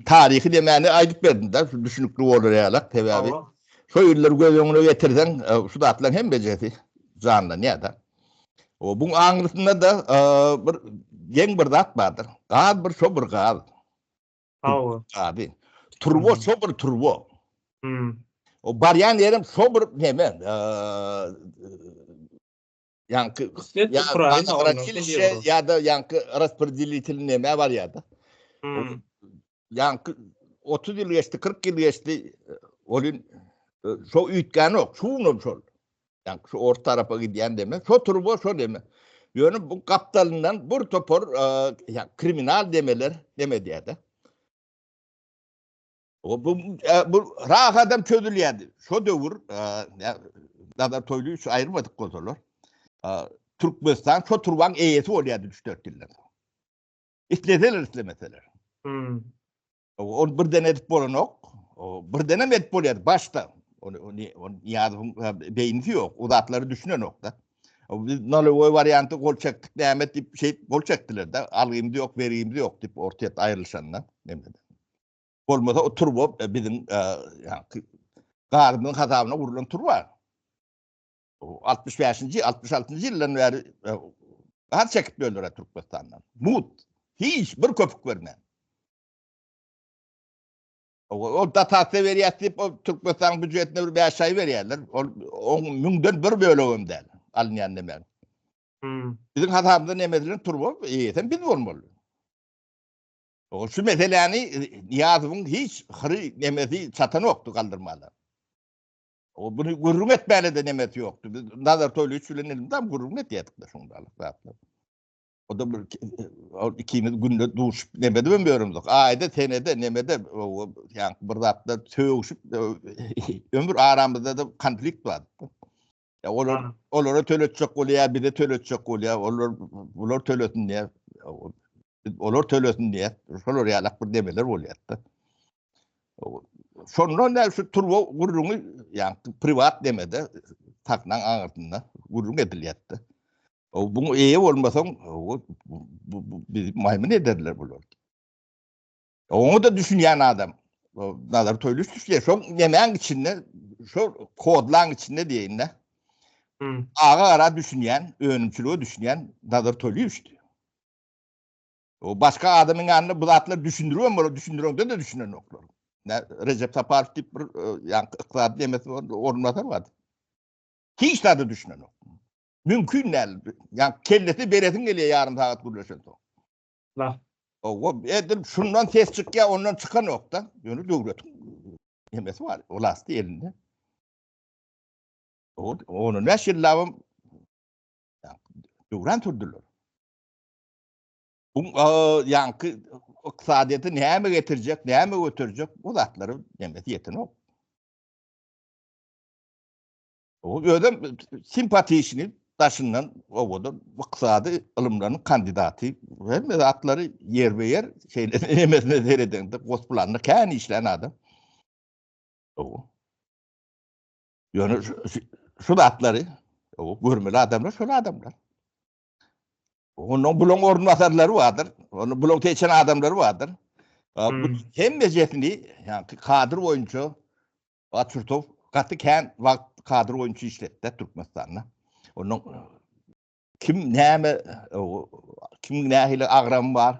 taryhy demäni aýdyp berdim da şu düşünikli bolar ýalak sebäbi şo ýyllary göz öňüne getirseň şu zatlaryň hemmejesi janlanýar da. O buň aňrysynda da bir geň bir zat bardyr. Gaz bir şo bir gaz. Hawa. Abi. Turbo şo bir turbo. Hmm. O barýan ýerim şo bir neme? Ýaňky ýa ýa-da ýaňky raspredelitel neme barýar-da. Hmm. Ýaňky 30 ýyl geçdi, 40 ýyl geçdi. Ol şo üýtgänok, şunam şol. Ýaňky şu ors tarapa gidýän deme, şo turba şo deme. Ýöne bu gapdalyndan bir topar ýa kriminal demeler deme diýýär-de. O bu bu rahadam çözülýärdi. Şo döwür Nazar Toýlyýewiç aýyrmadyk bolsalar, Türkmenistan şo turbaň eýesi bolýardy 3-4 ýyldan. Isleseler, islemeseler. Hmm. Ol birden edip bolanok. Birdenem edip bolýar başda. Ony ony Nyýazowyň beýnisi ýok. O zatlary düşünenok-da. Biz nalogoý warianty gol çekdik näme diýip şeýdip gol çekdiler-de. Algymyz ýok, bergimiz ýok diýip Orsýet aýrylyşanda nemede. Bolmasa o turba biziň ýa-ki gazymyzyň hasabyna gurlan turba. 65-nji, 66-njy ýyldan bäri gaz çekip ýörler Türkmenistandan. Mut. Hiç bir köpük bermän. Ol dotasiýa berýär diýip, ol Türkmenistanyň býujetine bir 5 aý berýärler. Ol oň müňden bir bölegem däl alynýan näme. Hmm. Biziň hasabymyzda näme edilen turba eýesem biz bolmaly. O şu meseläni Nyýazowyň hiç hyry nemesi çatanokdy galdyrmana. O bunu gürrüň etmäne de nemesi ýokdy. Biz Nazar Toýlyç bilen elimizde gürrüň etýärdik şunda zatlar. O da bir o ikimiz günde duşup nemede ben ýörümdik. Aýda, senede, nemede ýa bir zatda sögüşip ömür aramyzda da konflikt bar. Ya olar olara töletjek bolýar, bize töletjek bolýar. Olar bular tölesin diýär. Olar tölesin diýär. Şolar ýalak bir demeler bolýar-da. Şondan da şu turba gürrüňi ýa privat demede taknaň aňyrsynda gürrüň edilýär-de. O buň eýe bolmasaň, o bizi maýmyn ederler bular. Oňa da düşünýän adam. Nazar Toýlyş düşünýär. Şoň nemäň içinde, şo kodlaň içinde diýeýin-de. Hmm. Aga gara düşünýän, önümçilige düşünýän Nazar Toýlyşdy. O başga adamyň ýanynda bu zatlary düşündiribem bolar, düşündireňde de düşünenoklar. Ne Recep Saparow diýip bir ýa ykdysady nemesi bar, orunbasar bardy. Hiç zada düşünenok. Mümkin däl. Ýa kellesi beresiň gelýär ýarym sagat gürleşen soň. Nah. O edil şundan ses çykýar, ondan çykanok-da. Ýöne döwletiň nemesi bar, wlasty elinde. O onu näçe ýyllabam döwran sürdüler. Bu ýaňky ykdysadyýeti näme getirjek, näme göterjek, bu zatlary nemesi ýetenok. O özem simpatişni daşyndan owadan ykdysady ylymlaryň kandidaty. Hemme zatlary ýerbe-ýer şeýle nemesine seredeňde gosplanda kän işlän adam. O. Ýöne şu zatlary o görmeli adamlar şol adamlar. Ondan bulaň orunbasarlary bardyr. Onu bulaň seçen adamlary bardyr. Bu hmm. hemmejesini, ýa kadr boýunça. Açurtow gaty kän wagt kadr boýunça işletdi Türkmenistanda. Onuň kim näme kim nähili agramy bar,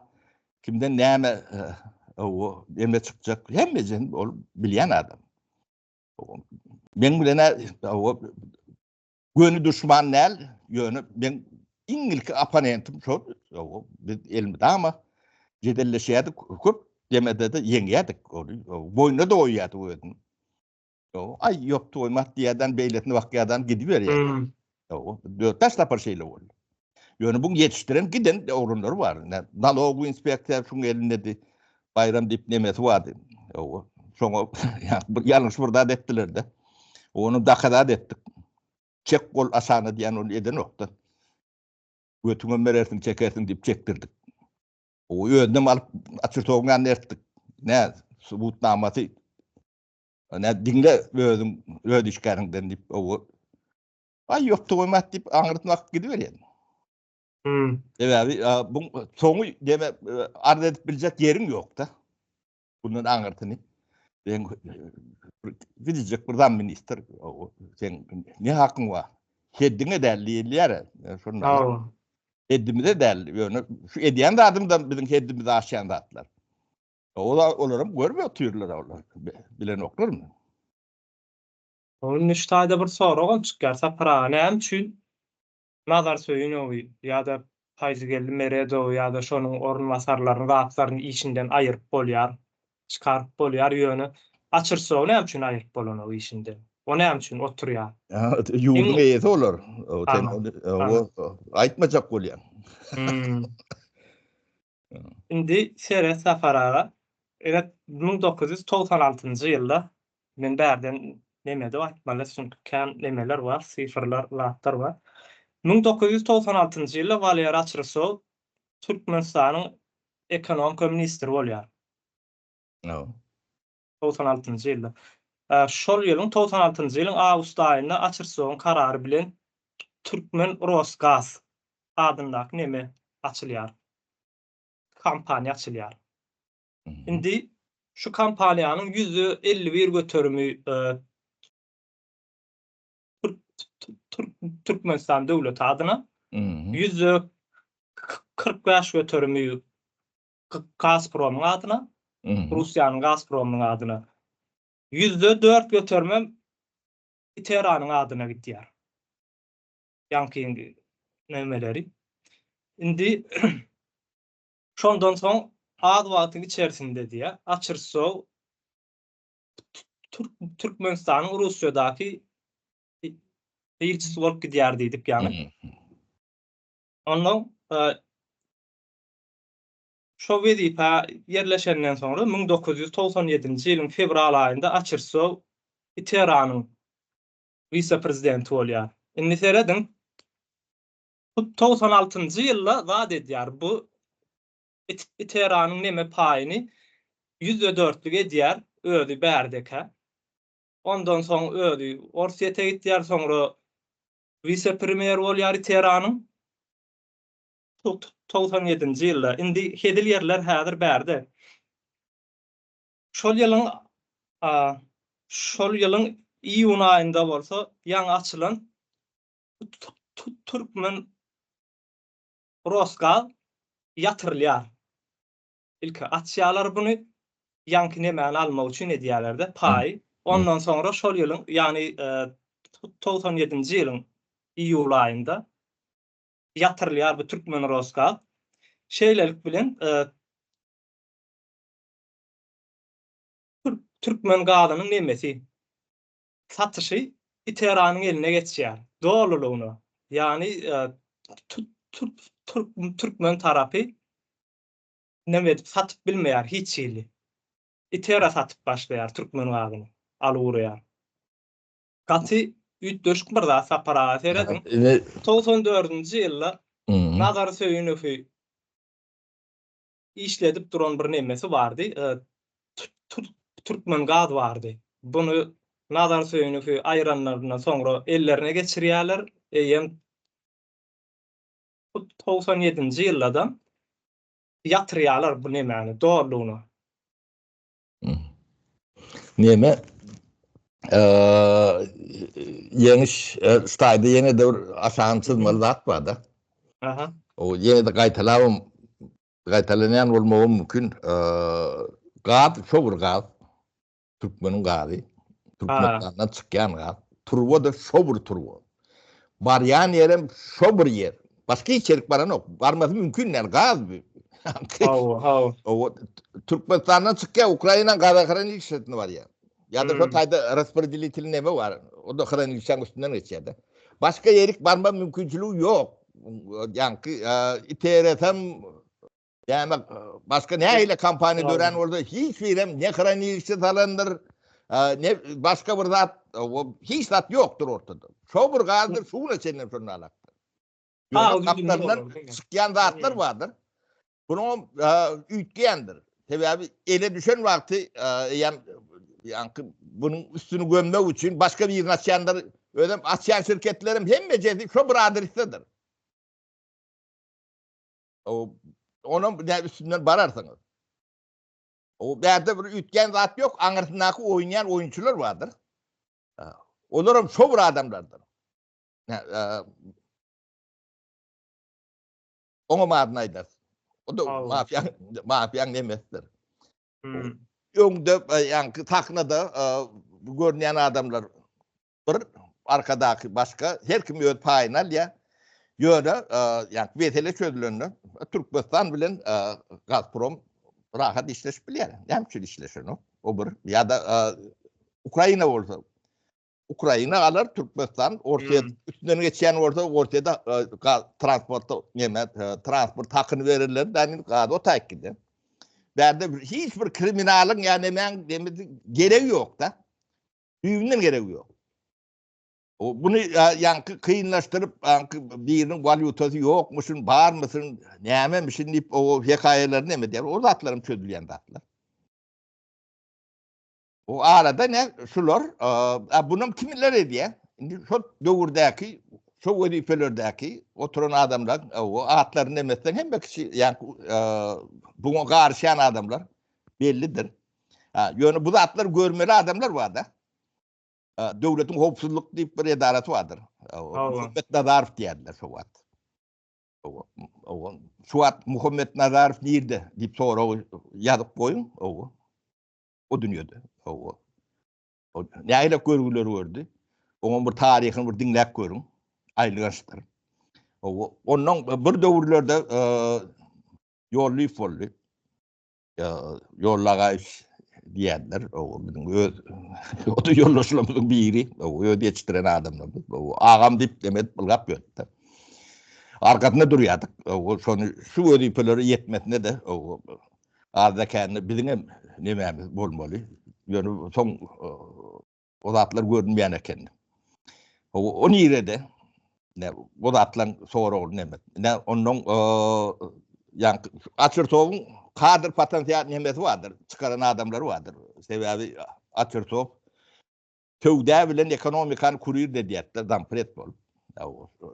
kimden näme o eme çykjak hemmesini ol bilýän adam. Men bilen o göni duşman däl, ýöne men iň ilki opponentim şol. Biz elmydama jedelleşýärdik, köp demede-de ýeňýärdik ony. Boýnuna-da goýýardy özüni. Aý, ýok, toýmat diýýärden, beýlesine bakýardan gidiberýär. Hmm. Dört-bäş sapar şeýle boldy. Ýöne buň ýetişdiren giden oglanlary bar. Nalog inspeksiýa şuň elindedi. Baýram diýip nemesi bardy. Şoňa bir ýalňyş bir zat etdiler-de. Ony dakazat etdik. Çek gol aşagyna diýen ony edenokda. Götüňem berersiň, çekersiň diýip çekdirdik. O özünem alyp açyrtogyň ýanyna ertdik. Nä, subutnamasy Nä diňle özüň öz işgäriňden diýip, o Aý ýokdy goýmat diýip aňrysyny bakyp gidiberýär. Hmm. Sebäbi bu soňy deme arz edip biljek ýeriň ýok-da. Bundan aňyrsyny. Sen gidecek bir zam ministr, sen ne hakyň bar? Heddiňe däl diýilýär. Şonda. Heddimize däl, ýöne şu edýän zadymdan biziň heddimizi aşýan zatlar. Olar olaram görmüyor otyrlar olar. Bilenoklarmy? Indi şu taýda bir soragam çykýar Sapar aga, näme üçin Nazar Söýünowy ýa-da Paýzygeldi Meredowy ýa-da şonuň orunbasarlaryny zatlaryny işinden aýyryp bolýar, çykaryp bolýar, ýöne Açyrsowy näme üçin aýyryp bolanok işinden? O näme üçin oturýar? Ýurduň eýesi olar. Sen aýtmajak bolýaň. Hmm. Indi seret Sapar aga, evet 1996-njy ýylda men bärden neme edip aýtmaly, çünki kän nemeler bar, sifrler, zatlar bar. 1996-njy ýylda Walera Açrysow Türkmenistanyň ekonomika ministri bolýar. No. 96-njy ýylda. Şol ýylyň 96-njy ýylyň awgust aýynda Açyrsowyň karary bilen Türkmen Rosgaz adyndaky neme açylýar. Kompaniýa açylýar. Indi şu kompaniýanyň 51 göterimi Türkmenistan döwleti adyna, 45 göterimi Gazpromyň adyna, Russiýanyň Gazpromynyň adyna, 4 göterimem Iteranyň adyna gidýär. Ýaňky nemeleri. Indi şondan soň az wagtyň içerisinde diýýär, Açyrsow Türkmenistanyň Russiýadaky ilçisi bolup gidýär diýdik ýaňy. Ondan şo wezipä ýerleşenden soňra 1997-nji ýylyň fewral aýynda Açyrsow Iteranyň wise-prezidenti bolýar. Indi serediň, hut 96-njy ýylda zat edýär, bu Iteranyň neme paýyny ýüzde dörtlük edýär, özi bärdekä. Ondan soň özi Orsýete gitýär, soňra wise-premýer bolýar Iteranyň. 97-nji ýylda. Indi hezil ýerler häzir bärde. Şol ýylyň şol ýylyň iýun aýynda bolsa ýaňy açylan Türkmen Rosgaz ýatyrylýar. Ilki açýarlar buny, ýaňky nemäni almak üçin edýärler-de, paýy. Ondan soňra şol ýylyň, ýagny 97-nji ýylyň iýul aýynda ýatyrylýar bu Türkmen Rosgaz. Şeýlelik bilen türkmen gazynyň nemesi, satyşy Iteranyň eline geçýär dolulygyna. Ýagny türkmen tarapy neme edip satyp bilmeýär hiç hili. Itera satyp başlaýar türkmen gazyny alyp urýar. Gaty üýtgeşik bir zat Sapar aga serediň. 94-nji ýylda Nazar Söýünowy işledip duran bir nemesi bardy. Türkmen gaz bardy. Buny Nazar Söýünowy aýyranlaryndan soňra ellerine geçirýärler. Eýýäm 97-nji ýylda-da ýatyrýarlar bu nemäni dolulygyna. Neme? Ýeňiş şu taýda ýene-de bir aşagyny çyzmaly zat bar-da. Aha. O ýene-de gaýtalabam gaýtalanýan bolmagam mümkin. Gaz şo bir gaz. Türkmeniň gazy. Türkmenistandan çykýan gaz. Turba-da şo bir turba. Barýan ýerem şo bir ýer. Başga hiç ýerik baranok. Barmasy mümkin däl. Gaz bu. Hawa, hawa. Owa, Türkmenistandan çykýar, Ukrainanyň gazahranilişesine barýar. Ýa-da şo taýda raspredelitel neme bar. O-da hranilişäň üstünden geçýär-de. Başga ýerik barma mümkinçiligi ýok. Ýaňky ITRS-em Näme başga nähili kompaniýa dörän bolsa hiç birem ne hranilişe salandyr, ne başga bir zat, hiç zat ýokdur ortada. Şo bir gazdyr, şu güne çenli şonda alakdyr. Ýöne gapdalyndan çykýan zatlar bardyr. Bunuň üýtgeýändir. Sebäbi ele düşen wagty eýýäm ýaňky bunuň üstüni gömmek üçin başga birini açýandyr. Özem açýan şirketlerem hemmejesi şo bir adresdedir. Onam nä üstünden bararsyňyz. O bärde bir üýtgän zat ýok, aňyrsyndaky oýnaýan oýunçylar bardyr. Olaram şo bir adamlardyr. Oňa adyny aýdarys. O da mafiýaň mafiýaň nemesidir. Öňde ýaňky sahnada görünýän adamlar bir arkadaky başga her kim öz paýyny alýar. Ýöne ýa mesele çözülende Türkmenistan bilen Gazprom rahat işleşip bilýär. Näme üçin işleşenok? O bir ýa-da Ukraina bolsa Ukraina alar Türkmenistan Orsýet üstünden geçýän bolsa Orsýete gaz transporta näme transport hakyny bererler da indi gaz o taýyk gider. Bärde hiç bir kriminalyň ýa nemäň geregi ýok-da. Düýbünden geregi ýok. Buny ýaňky kynlaşdyryp, ýaňky biriniň walýutasy ýokmuşyn, barmysyn, nämemişin diýip o hekaýalary näme diýär, o zatlaram çözülýän zatlar. O arada ne şular, a bunam kimler edýär? Indi şol döwürdäki, şo wezipelerdäki oturan adamlar, o atlaryny nemetseň hemme kişi ýaňky buňa garyşýan adamlar bellidir. Ha, ýöne bu zatlar görmeli adamlar bar-da. Döwletiň howpsuzlyk diýip bir edarasy bardyr. Muhammet Nazarow diýerler şo wagt. Owa, şu wagt Muhammet Nazarow nirde diýip soragy ýazyp goýuň. Owa. O dünýede. Owa. O nähili görgüleri gördi. Oňa bir taryhyny bir diňläp görüň. Aýylgançdyr. Owa, ondan bir döwürlerde Ýollyýew boldy. Ýolly Agaýewiç diýýärler. O biziň öz o da ýoldaşlarymyzyň biri. O öz ýetişdiren adamlarymyz. O agam diýip demet ylgap ýördi. Arkasynda durýardyk. O şony şu wezipelere ýetmesine de o azda kände biziň hem nemämiz bolmaly. Ýöne soň O zatlar görünmeýän eken. O, o nirede? Ne, o zatlaryň soragy näme? Ne, ondan ýa Açyrtowyň kadr potensial nemesi bardyr, çykaran adamlary bardyr. Sebäbi Açyrtow söwda bilen ekonomikany kurir edýärdi, zampred bolup.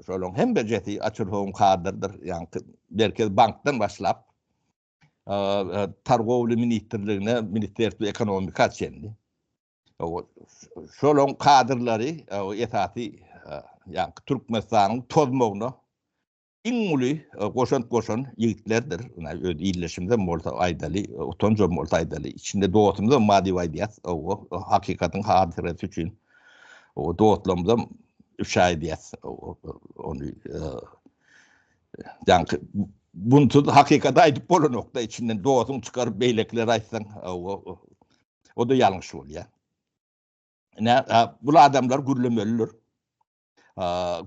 Şolaryň hemmejesi Açyrtowyň kadrdyr, ýa Merkez bankdan başlap Targowly ministrligine, Ministerstwo ekonomika çenli. Şolaryň kadrlary esasy ýa Türkmenistanyň tozmagyna iň uly goşant goşan ýigitlerdir. Ine öz ildeşimizem bolsa aýdaly, utanjam bolsa aýdaly, içinde dostumyzam bar diýip aýdýas. Hakykatyň hatyrasy üçin dostlarymyzam ifşa edýäs. Ony ýaňky bunsuz hakykaty aýdyp bolanok-da, içinden dostuň çykaryp beýlekilere aýtsaň, O-da ýalňyş bolýar. Ine, bul adamlar gürlemelidir.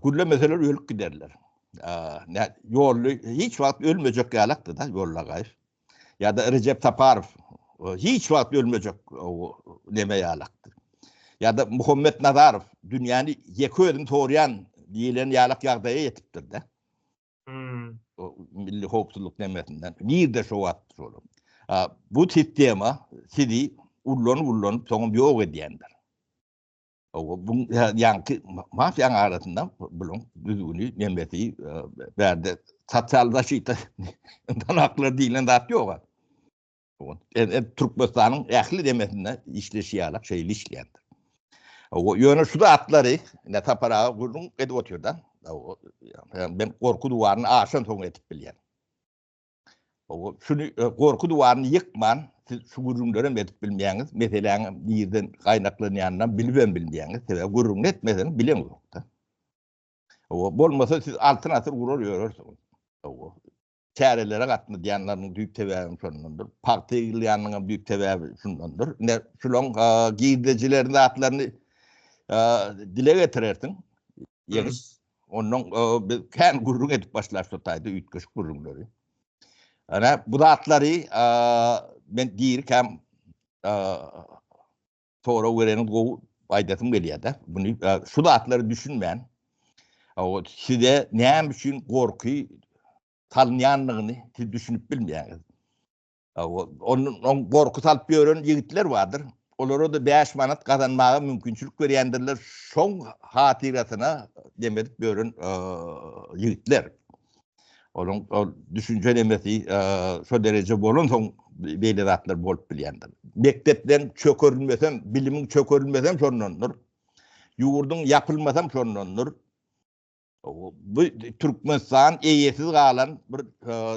Gürlemeseler ölüp giderler. Ne, ýolly hiç wagt ölmejek ýalakdy-da, Ýolly Agaýew. Ýa-da Rejep Saparow hiç wagt ölmejek neme ýalakdy. Ýa-da Muhammet Nazarow dünýäni ýeke özüm sorýan diýlen ýalak ýagdaýa ýetipdir-de. Hmm. Milli howpsuzlyk nemesinden. Nirde şo wagt şol? Bu sistema sizi ullanyp ullanyp soňam ýok edýändir. O bu ýaňky mafiýaň arasynda buluň düzgüni nemesi bärde sosial zaşita danaklar diýlen zat ýok. Türkmenistanyň ähli demesinde işleşi ýalak şeýle işleýändir. Ýöne şu zatlary ine Sapar aga gürrüň edip otyr-da. Men gorky duwaryny aşan soň edip bilýän. Şuny gorky duwaryny ýykman siz şu gürrüňlerem edip bilmeýäňiz, meseläň nirden gaýnaklanýanynam bilibem bilmeýäňiz. Sebäbi gürrüňini etmeseňiz bileňzok-da. Bolmasa siz altyn asyr gurar ýörersiňiz. Çärelere gatnadýanlarynyň düýp sebäbem şondandyr. Pagta ýygylýanynyňam düýp sebäbi şundandyr. Ine, şulaň girdejilerini, zatlaryny dile getirersiň. Ýeňiş. Ondan biz kän gürrüň edip başlar şo taýda üýtgeşik gürrüňleri. Ana, bu zatlary men dirikäm sorag bereniň gowy aýdasym gelýär-de. Muny şu zatlary düşünmän, size näme üçin gorky salynýandygyny siz düşünip bilmeýäňiz. Onuň gorky salyp ýören ýigitler bardyr. Olara-da 5 manat gazanmaga mümkinçilik berýändirler. Şoň hatyrasyna dem edip ýören ýigitler. Onuň ol düşünje nemesi şo dereje bolansoň beýle zatlar bolup bilýändir. Mekdepden çökerilmesem, bilimiň çökerilmesem şondandyr. Ýurduň ýapylmasam şondandyr. Bu Türkmenistan eýesiz galan bir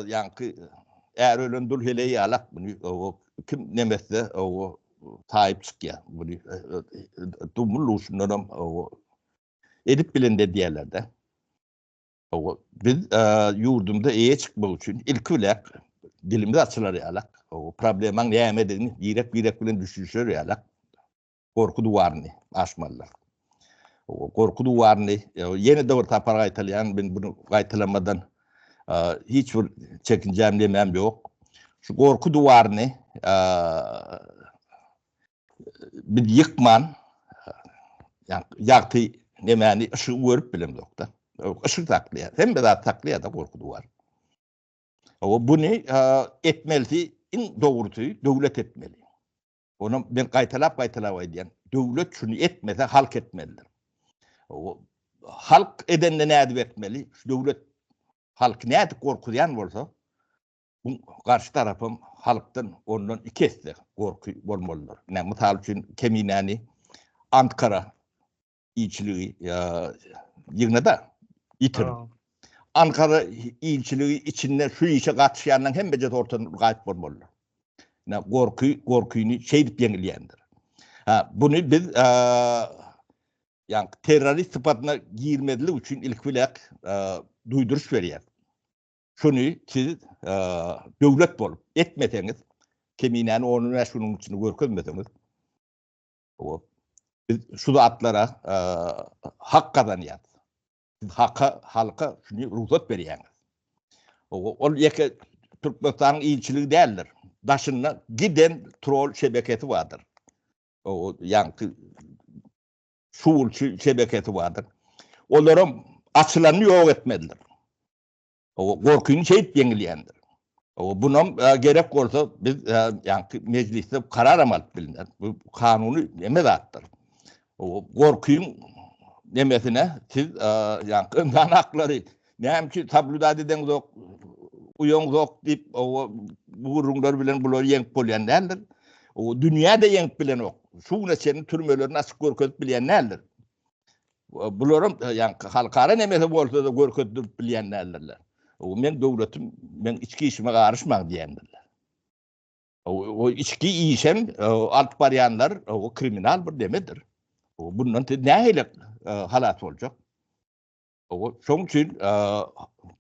ýaňky är ölen dul heleý ýalak muny kim nemetse o saýyp çykýar. Muny dumul duşundanam edip bilende diýerler-de. Biz ýurdumyza eýe çykmak üçin ilki bilen dilimiz açylar ýalak, problemaň nämedigini birek-birek bilen düşünişer ýalak gorky duwaryny aşmalydyr. Gorky duwaryny ýene-de bir sapar gaýtalaýan, men bunu gaýtalamadan hiç bir çekinjäm nemem ýok. Şu gorky duwaryny biz ýykman ýagty nemäni yşygy görüp bilemzokda. Yşyk saklaýar. Hemme zat saklaýar da gorky duwar. O buny etmelisi iň dogrusy döwlet etmeli. Onu men gaýtalap gaýtalap aýdýan. Döwlet şuny etmese halk etmelidir. O halk edende nädip etmeli? Şu döwlet halky nädip gorkuzýan bolsa, Bu garşy tarapam halkdan ondan iki esse gorky bolmalydyr. Ine, mysal üçin Keminäni Ankara ilçiligi ýygnada ýitirdi. Ankara ilçiligi içinde şu işe gatyşýanlaryň hemmejesi ortadan gaýyp bolmalydyr. Ine, gorky gorkyny şeýdip ýeňilýändir. Ha, buny biz ýa terrorist sypatyna girmezlik üçin ilki bilen duýduryş berýär. Şuny siz döwlet bolup etmeseňiz, Keminäni on bäş günüň içinde görkezmeseňiz, biz şu zatlara hak gazanýarys. Siz haka, halka şuny rugsat berýäňiz. Ol ýeke Türkmenistanyň ilçiligi däldir. Daşynda giden trol şebekesi bardyr. O ýaňky şuwulçy şebekesi bardyr. Olaram açylanyny ýok etmelidir. O gorkyny şeýdip ýeňilýändir. O bunam e, gerek bolsa biz e, ýaňky mejlisde kararam alyp biliner. Bu kanuny neme zatdyr. O gorkyň nemesine siz e, ýaňky ynsan haklary näme üçin soblýudat edeňzok, uýaňzok diýip o bu gürrüňler bilen bulary ýeňip bolýan däldir. O dünýä-de ýeňip bilenok. Şu güne çenli türmelerini açyk görkezip bilýän däldir. Bularam ýaňky halkara nemesi bolsa-da görkezdirip bilýän däldirler. O men döwletim, men içki işime garyşmaň diýendirler. O içki işem alyp barýanlar o kriminal bir nemedir. O bundan siz nähili halas boljak? O şoň üçin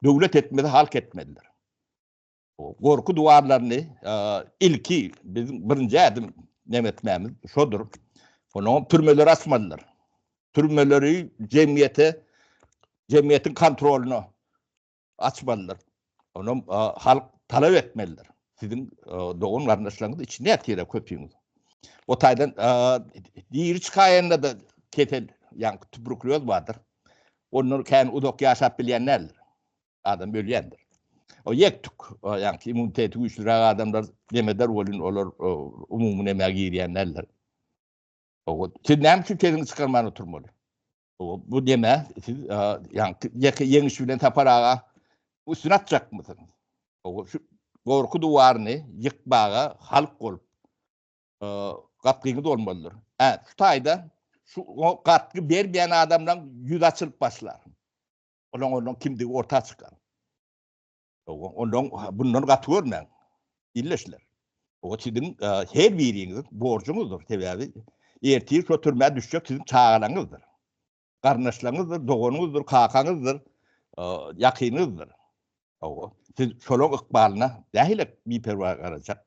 döwlet etmeli, halk etmelidir. Gorky duwarlaryny ilki biziň birinji ädim neme etmämiz şodur. Onuň türmeleri açmalydyr. Türmeleri jemgyýete jemgyýetiň kontrolyna açmalydyr. Onuň halk talap etmelidir. Siziň dogan garyndaşlaryňyz içinde ýatyr köpüňiz. O taýdan diri çykaýanda-da kesel, ýagny tuberkulýoz bardyr. Ondan kän uzak ýaşap bilýän däldir. Adam ölýändir. O ýek-tük, ýagny immuniteti güýçlüräk adamlar demeder welin olar umumy nämä girýän däldir. O siz näme üçin sesiňizi çykarman oturmaly? O bu neme siz ýagny ýeke ýeňiş bilen Sapar aga üstüne atjakmysyňyz? O şu gorky duwaryny ýykmaga halk bolup gatgyňyz bolmalydyr. Ä, şu taýda şu gatgy bermeýän adamlaryň ýüzi açylyp başlar. Olaň onuň kimdigi orta çykar. Ondan bundan gaty görmäň. Illeşler. O siziň her biriňiziň borjuňyzdyr. Sebäbi ertir şo türmä düşjek siziň çagalaryňyzdyr. Garyndaşlaryňyzdyr, doganyňyzdyr, kakaňyzdyr, ýakynyňyzdyr. Hawa, siz şolaryň ykbalyna nähili biperwaý garajak?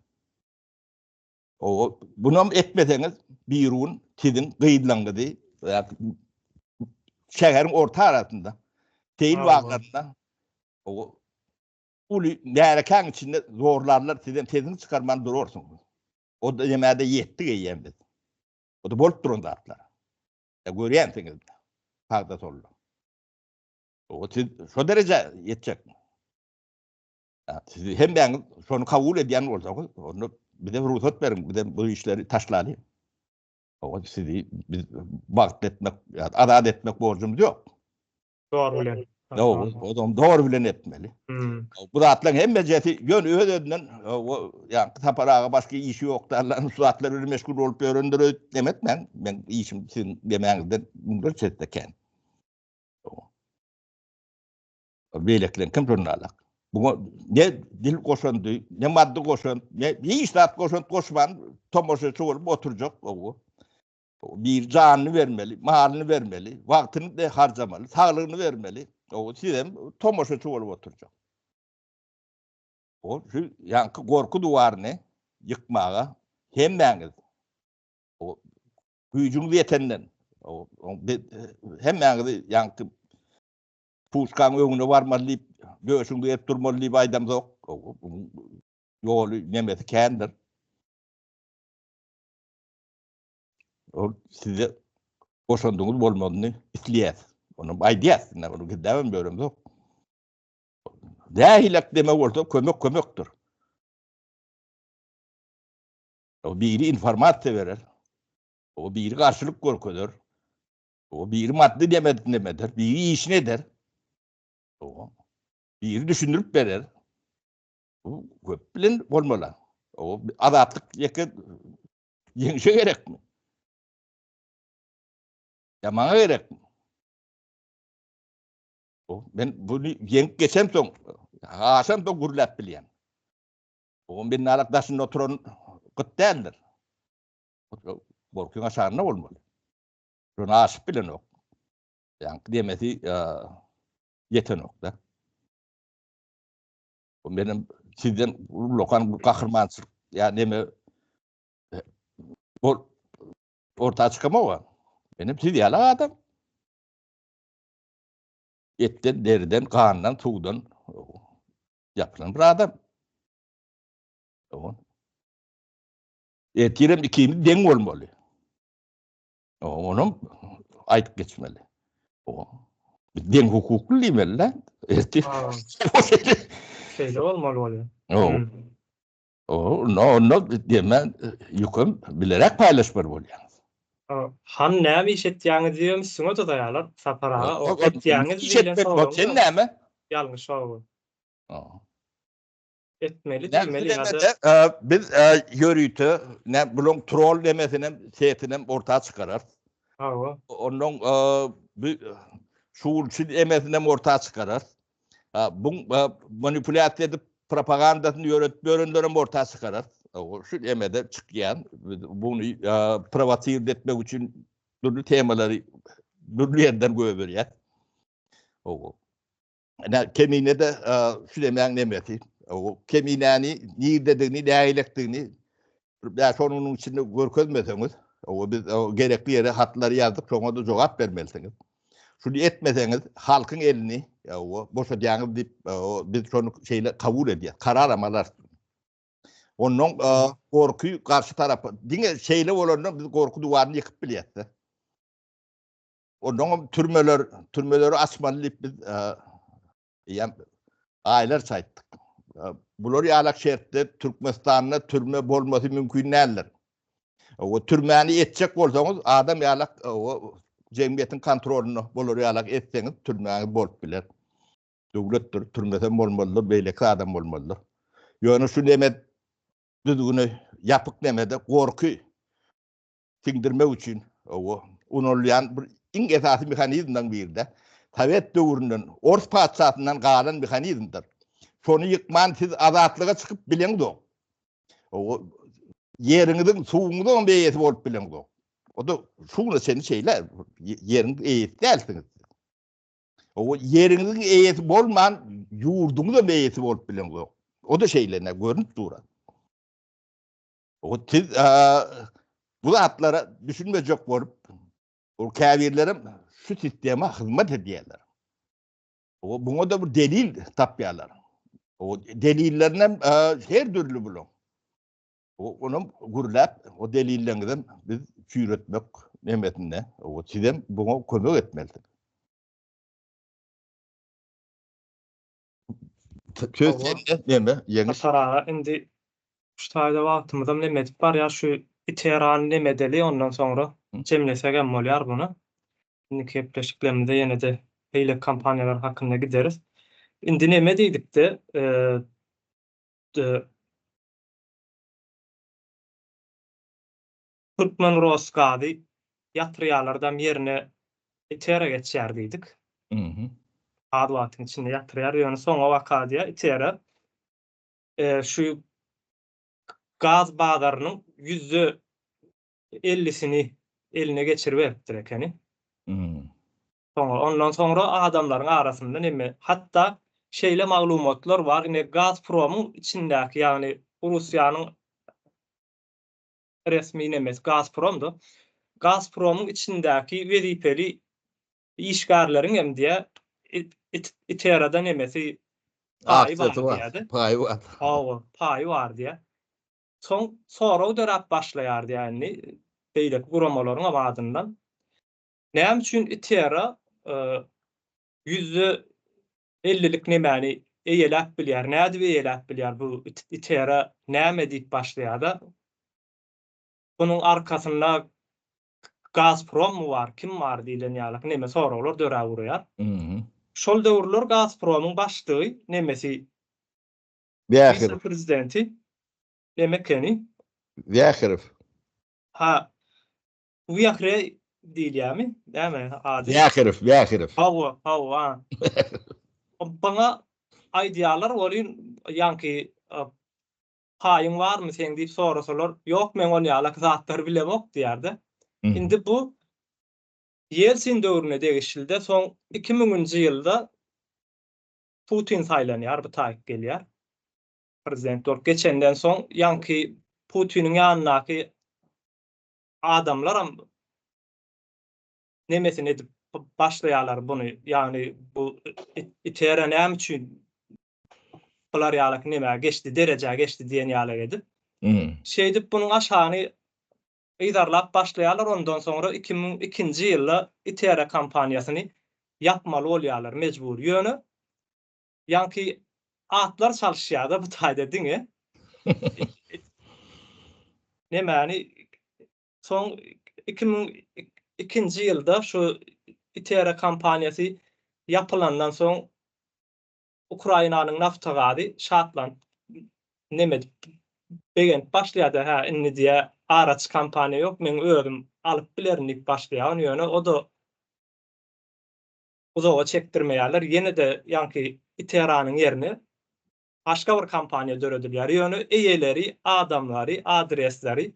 Hawa, bunam etmeseňiz, birun siziň gyzlaryňyzy şäheriň orta arasynda, seýil baglarynda uly märekäň içinde zorlarlar, sizem sesiňizi çykarman durarsyňyz. O näme-de ýetdik eýýäm biz. O-da bolup duran zatlar. Görýänsiňiz sagda solda. O siz şo derejä ýetjekmi? Siz hemmäňiz şony kabul edýän bolsaňyz, onda bize rugsat beriň, bizem bu işleri taşlalyň. O sizi biz bagtly etmek, azat etmek borjumyz ýok. Dogry bilen. Dogry, o zaman dogry bilen etmeli. Hmm. Bu zatlaryň hemmejesi ýöne öz-özünden ýa Sapar aga başga işi ýok da, şu zatlar bilen meşgul bolup ýörendir öýdüp neme etmäň. Men işim siziň demäňizden müňlerçe esse kän. Beýlekileň kim žurnalak. Buňa ne dil goşandy, ne maddy goşant, ne hiç zat goşant goşman tomaşaçy bolup oturjak. Bir janyny bermeli, malyny bermeli, wagtyny de harjamaly, saglygyny bermeli. O sizem tomaşaçy bolup oturjak. O şu ýaňky gorky duwaryny ýykmaga hemmäňiz o güýjüňiz ýetenden o hemmäňizi ýaňky puşkaň öňüne barmaly diýip, döşüňi berip durmaly diýip aýdamzok. Ýoly nemesi kändir. Ol size goşandyňyz bolmagyny isleýäs. Ony aýdýas, indi ony gizläbem ýöremzok. Nähilek deme bolsa kömek kömekdir. O biri informasiýa berer. O biri garşylyk görkezer. O biri maddy deme eder, biri işini eder. O biri düşündirip berer. Bu köp bilen bolmaly. O azatlyk ýeke Ýeňşe gerekmi? Ýa maňa gerekmi? O, men bunu ýeňip geçemsoň, aşamsoň gürläp bilýän. O men nalak daşynda oturan gyt däldir. Gorkyň aşagynda bolmaly. Şony aşyp bilenok. Ýaňky demesi ýetenok-da. Menem sizden ullakan gahrymançylyk ýa neme bol orta çykamok. Menem siz ýaly adam. Etden, deriden, gandan, suwdan ýapylan bir adam. Ertirem ikimiz deň bolmaly. Onam aýdyp geçmeli. Biz deň hukukly diýmeli-dä. Ertir. Şeýle bolmaly bolýar. O, no, onda diýmän ýüküm bilerek paýlaşmaly bolýaňyz. Han näme iş etýäňiz diýibem üstüňe tuzaýarlar. Sapar aga, o etýäňiz diýlen soragyň. Sen näme? Ýalňyş o. Etmeli diýmeli ýa-da biz ýörite nä bulaň troll demesinem setinem orta çykararys. Hawa. Ondan bu şugulçy demesinem orta çykararys. Buň manipulýasiýa edip propagandasyny ýöretip ýörenlerem orta çykararys. Şu demede çykýan buny prowosird etmek üçin dürli temalary dürli ýerden goýberýär. Hawa. Ine, Kemine-de şu demäň nemesi. O Keminäni nirdedigini, nägilekdigini bir bäş-on günüň içinde görkezmeseňiz, o biz gerekli ýere hatlary ýazdyk, şoňa-da jogap bermelisiňiz. Şuny etmeseňiz, halkyň elini boşadýaňyz diýip, biz şony şeýle kabul edýäs, kararam alarys. Ondan gorky garşy tarapa, diňe şeýle bolanda biz gorky duwaryny ýykyp bilýäs-de. Ondan türmeler, türmeleri açmaly diýip biz eýýäm aýlarça aýtdyk. Bular ýalak şertde Türkmenistanda türme bolmasy mümkin däldir. O türmäni etjek bolsaňyz, adam ýalak o jemgyýetiň kontrolynda bolar ýalak etseňiz türmäňiz bolup biler. Döwletdir, türmesem bolmalydyr, beýleki adam bolmalydyr. Ýöne şu neme düzgüni ýapyk nemede gorky siňdirmek üçin, owo. Unulýan bir iň esasy mehanizmleriň biri-de. Sowet döwründen, ors patyşasyndan galan mehanizmdir. Şony ýykman siz azatlyga çykyp bileňzok. O ýeriňiziň, suwuňyzyň eýesi bolup bileňzok. O-da şu güne çenli şeýle, ýeriň eýesi dälsiňiz. O ýeriňiziň eýesi bolman, ýurduňyzyň eýesi bolup bileňzok. O-da şeýle, görnüp dur. O siz bu zatlara düşünmejek bolup, o käbirlerim şu sistema hyzmat edýärler. O buňa da bir delil tapýarlar. O delillerinem her dürli buluň. O onam gürläp, o delilleriňizem biz çüýretmek nemesinde, o sizem buňa kömek etmelisiňiz. Söz sende, neme, ýeňiş. Hasar aga, indi şu taýda wagtymyzam neme edip barýar, şu Iterany neme edeli, ondan soňra jemlesegem bolýar buny. Indiki gepleşiklerimizde ýene-de beýleki kompaniýalar hakynda gideris. Indi neme diýdikde, Türkmenrosgazy ýatyrýarlardam ýerine Itera geçýär diýdik. Az wagtyň içinde ýatyrýar, ýöne soňa waka diýýär Itera şu gaz bazarynyň ýüzde ellisini eline geçiriberipdir ekeni. Soňra ondan soňra adamlaryň arasynda neme hatda şeýle maglumatlar bar ine Gazpromyň içindäki ýagny Russiýanyň resmi nemesi Gazpromda Gazpromyň içindäki wezipeli işgärleriň hem diýä Iterada nemesi paýy bar diýýärdi. Paýy bar. Hawa, paýy bar diýýär. Soň sorag döräp başlaýar diýýär indi beýleki guramalaryň hem adyndan. Näme üçin Itera 50%-lik nemäni eýeläp bilýär? Nädip eýeläp bilýär bu Itera näme diýip başlaýar-da. Bunuň arkasynda Gazprommy bar, kim bar diýlen ýaly neme soraglar döräp urýar. Şol döwürler Gazpromyň başlygy nemesi Wähirow. Wise-prezidenti neme ekeni? Wähirow. Ha, Währe diýilýärmi? Näme ady? Wähirow, Wähirow. Hawa, hawa. Baňa aýdýarlar welin, ýaňky paýyň barmy seň diýip sorasalar, ýok men ol ýalak zatlary bilemok diýýärdi. Indi bu Ýelsin döwrüne degişlide, soň 2000-nji ýylda Putin saýlanýar, bu taýyk gelýär. Prezident bolup geçenden soň ýaňky Putiniň ýanyndaky adamlaram nemesini edip başlaýarlar buny, ýagny bu Itera näme üçin bular ýalak nemä geçdi, derejä geçdi diýen ýalak edip. Şeýdip bunuň aşagyny yzarlap başlaýarlar, ondan soňra 2002-nji ýylda Itera kompaniýasyny ýapmaly bolýarlar mejbur. Ýöne ýaňky atlar çalyşýar-da bu taýda diňe. Nemäni soň 2002-nji ýylda şu Itera kompaniýasy ýapylandan soň Ukrainanyň naftagazy şatlanyp neme edip begenip başlaýar-da, hä indi diýýär araçy kompaniýa ýok, meň özüm alyp bilerin diýip başlaýar ony, ýöne o-da uzaga çekdirmeýärler. Ýene-de ýaňky Iteranyň ýerine başga bir kompaniýa döredilýär. Ýöne eýeleri, adamlary, adresleri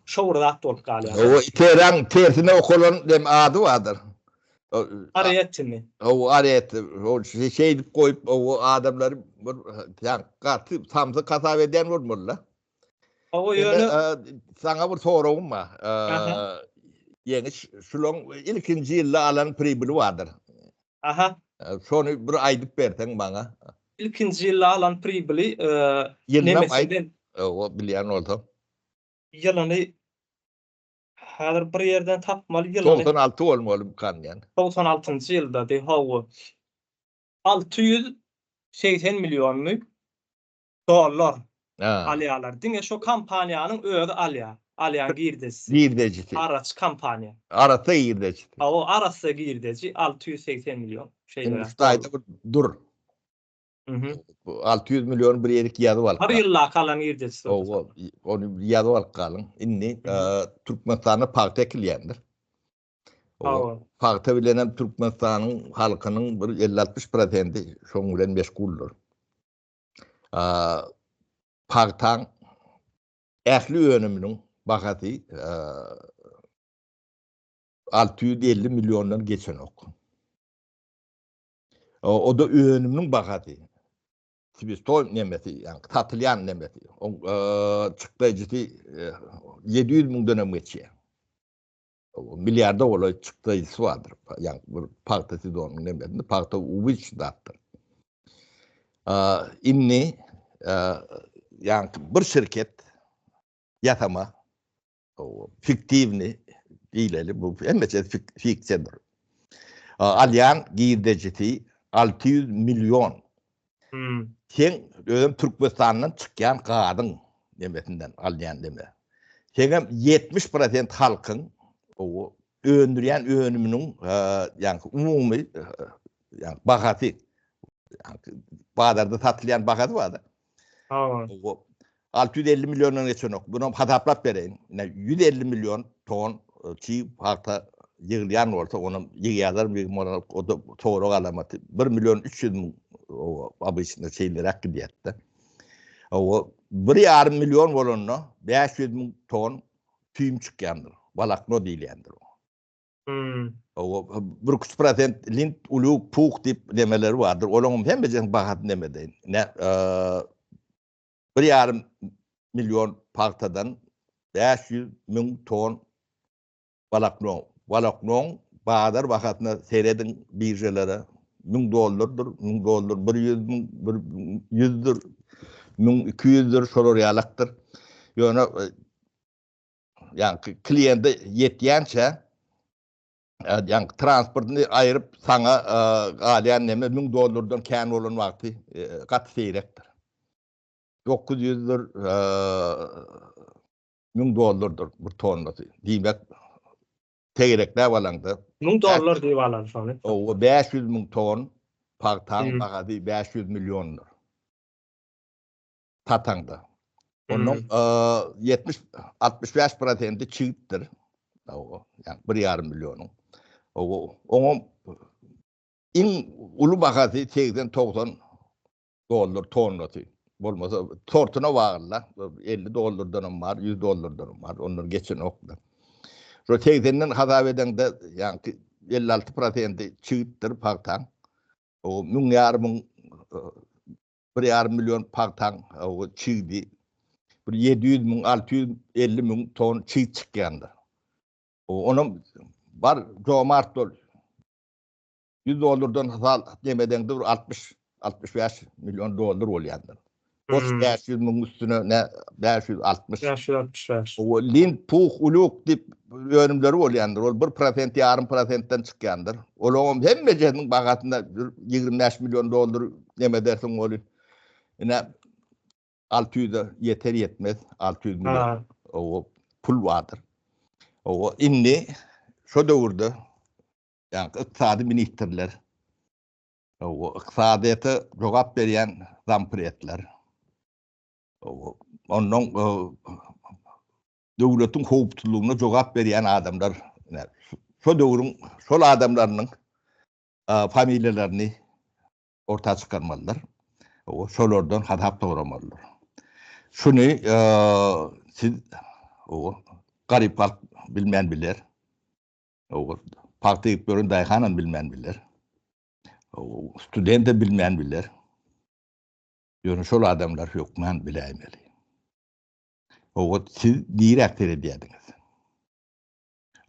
şo bir zat bolup galýar. Hawa, Iteraň tersine okalan dem ady bardyr. Arettimi? Hawa, Aretti. O şeýdip goýup, o adamlary bir gaty samsyk hasap edýän bolmaly-da. Hawa, ýöne saňa bir soragym bar. Ýeňiş, şulaň ilkinji ýylda alan pribyly bardyr. Aha. Şony bir aýdyp berseň maňa. Ilkinji ýylda alan pribyly Ýylynam aýt. Hawa, bilýän bolsaň. Ýylyny häzir bir ýerden tapmaly ýylyny. 96 bolmaly kanýan. 96-njy ýyldady, hawa. 680 millionmy? Dollar alýarlar. Diňe şo kompaniýanyň özi alýar. Alýan girdejisi. Girdejisi. Araçy kompaniýa. Arassa girdejisi. Hawa, arassa girdeji 680 million. Şeýle. Indi şu taýda bir dur. Bu 600 million bir ýerik ýazyp alyp. Bir ýyldaky alan girdejisi. Hawa, ony ýazyp alyp galyň. Indi Türkmenistanda pagta ekilýändir. Pagta bilen hem Türkmenistanyň halkynyň bir 50-60 prosenti şoň bilen meşguldyr. Pagtaň ähli önüminiň bahasy 650 milliondan geçenok. O-da önüminiň bahasy. Sebestoý nemesi, ýagny satylýan nemesi. Oň çykdaýjysy 700 müňden hem geçýär. Milliarda golaý çykdaýjysy bardyr. Ýagny bir pagta sezonynyň nemesinde pagta uwiç zatdyr. Indi ýagny bir şirket ýasama fiktiwni diýleli bu hemmesi fiksiýadyr. Alýan girdejisi 600 million. Hmm. Sen özüm Türkmenistandan çykýan gazyň nemesinden alýan neme. Seňem 70% halkyň o öndürýän önüminiň ýagny umumy ýagny bahasy ýagny bazarda satylýan bahasy bar-da. Hawa. 650 milliondan geçenok. Bunu hasaplap bereýin. Ine 150 million ton e, çig pagta ýygylýan bolsa, onam ýygýarlar, ýygmalar, o da sorag alamaty. 1 million 300 müň o obyçny şeýleräk gidýär-de. O 1,5 million bolanda 500 müň ton tüýüm çykýandyr. Walakno diýilýändir o. Hmm. O bir küç prosent lint, uluk, puk diýip nemeleri bardyr. Olaryň hemmesiniň bahasy nemedeýin. Ne, e, bir ýarym million pagtadan 500 müň ton walakno. Walaknoň bazar bahasyna serediň biržalara. 1000 dollardyr, 1000 dollar 100 müň, bir ýüzdür, 1200-dür, şolar ýalakdyr. Ýöne e, ýaňky kliýente ýetýänçä ýaňky transportyny aýryp saňa galýan neme 1000 dollardan kän bolan wagty gaty seýrekdir. 900-dür 1000 dollardyr bir tonnasy. Diýmek tegerekläp alaňda 1000 dollar diýip alan şony. Owa 500 müň ton pagtaň bahasy 500 milliondyr. Sataňda. Onuň 70 65 prosenti çigitdir. Owa, ýagny 1,5 millionyň. Owa, oňa iň uly bahasy 80-90 dollar tonnasy. Bolmasa sortuna bagly-da, 50 dollardan hem bar, 100 dollardan hem bar, ondan geçenok-da. Şo 80-den hasap edeňde, ýagny 56 prosenti çigitdir pagtaň. O müň ýarym müň bir ýarym million pagtaň çigdi. Bir 700 müň, 650 müň ton çig çykýandyr. Onam bar jomart bol. 100 dollardan hasap demedeňde bir 60 65 million dollar bolýandyr. Goş 500 müň üstüne ne 560. 565. O lint, puh, uluk diýip önümleri bolýandyr. Ol 1% ýarym prosentden çykýandyr. Olaryň hemmejesiniň bahasyna 25 million dollar neme edersiň ol. Ine 600-e ýeter ýetmez 600 million. O pul bardyr. O indi şo döwürde ýa ykdysady ministrler o ykdysadyýete jogap berýän zampredler ondan döwletiň howpsuzlygyna jogap berýän adamlar şo döwrüň şol adamlarynyň familiýalaryny orta çykarmalydyr. Şolardan hasap soramalydyr. Şuny siz garyp halk bilmän biler. Pagta egip ýören daýhanam bilmän biler. Student-de bilmän biler. Ýöne şol adamlar hökman biläýmeli. Owa, siz niräk seredýärdiňiz?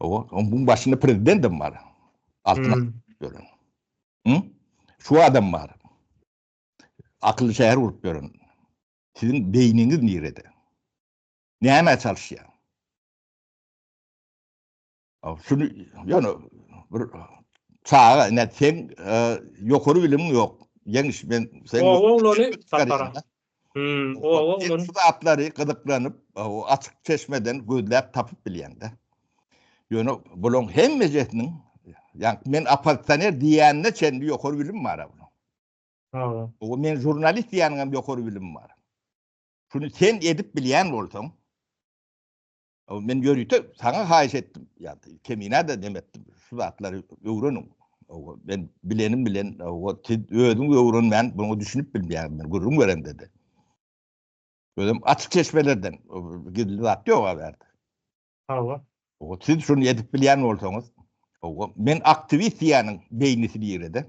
Owa, onuň başynda prezidentem bar. Altyn hmm. ýören. Hı? Şu adam bar. Akylly şäher gurup ýören. Siziň beýniňiz nirede? Nämä çalyşýar? Şuny ýöne bir çaga ine sen e, ýokary bilimiň ýok. Ýeňiş men sen Oba oglany Sapara. Hmm, oba oglany. Şu zatlary gyzyklanyp, o açyk çeşmeden gözläp tapyp bilýäň-de. Ýöne bulaň hemmejesiniň, ýa men oppozisioner diýänine çenli ýokary bilim bar bulaň. Hawa. O men žurnalist diýäniň hem ýokary bilimi bar. Şuny sen edip bilýän bolsaň, Men ýörite saňa haýyş etdim. Ýa Keminä-de neme etdim. Şu zatlary öwreniň. Men bilenim bilen, siz özüňiz öwrenmän muňa düşünip bilmeýäňiz men gürrüň beremde-de. Özem açyk çeşmelerden gizli zat ýok a bärde. Hawa. Owa, siz şuny edip bilýän bolsaňyz, owa, men aktiwist diýýäniň beýnisi nirede?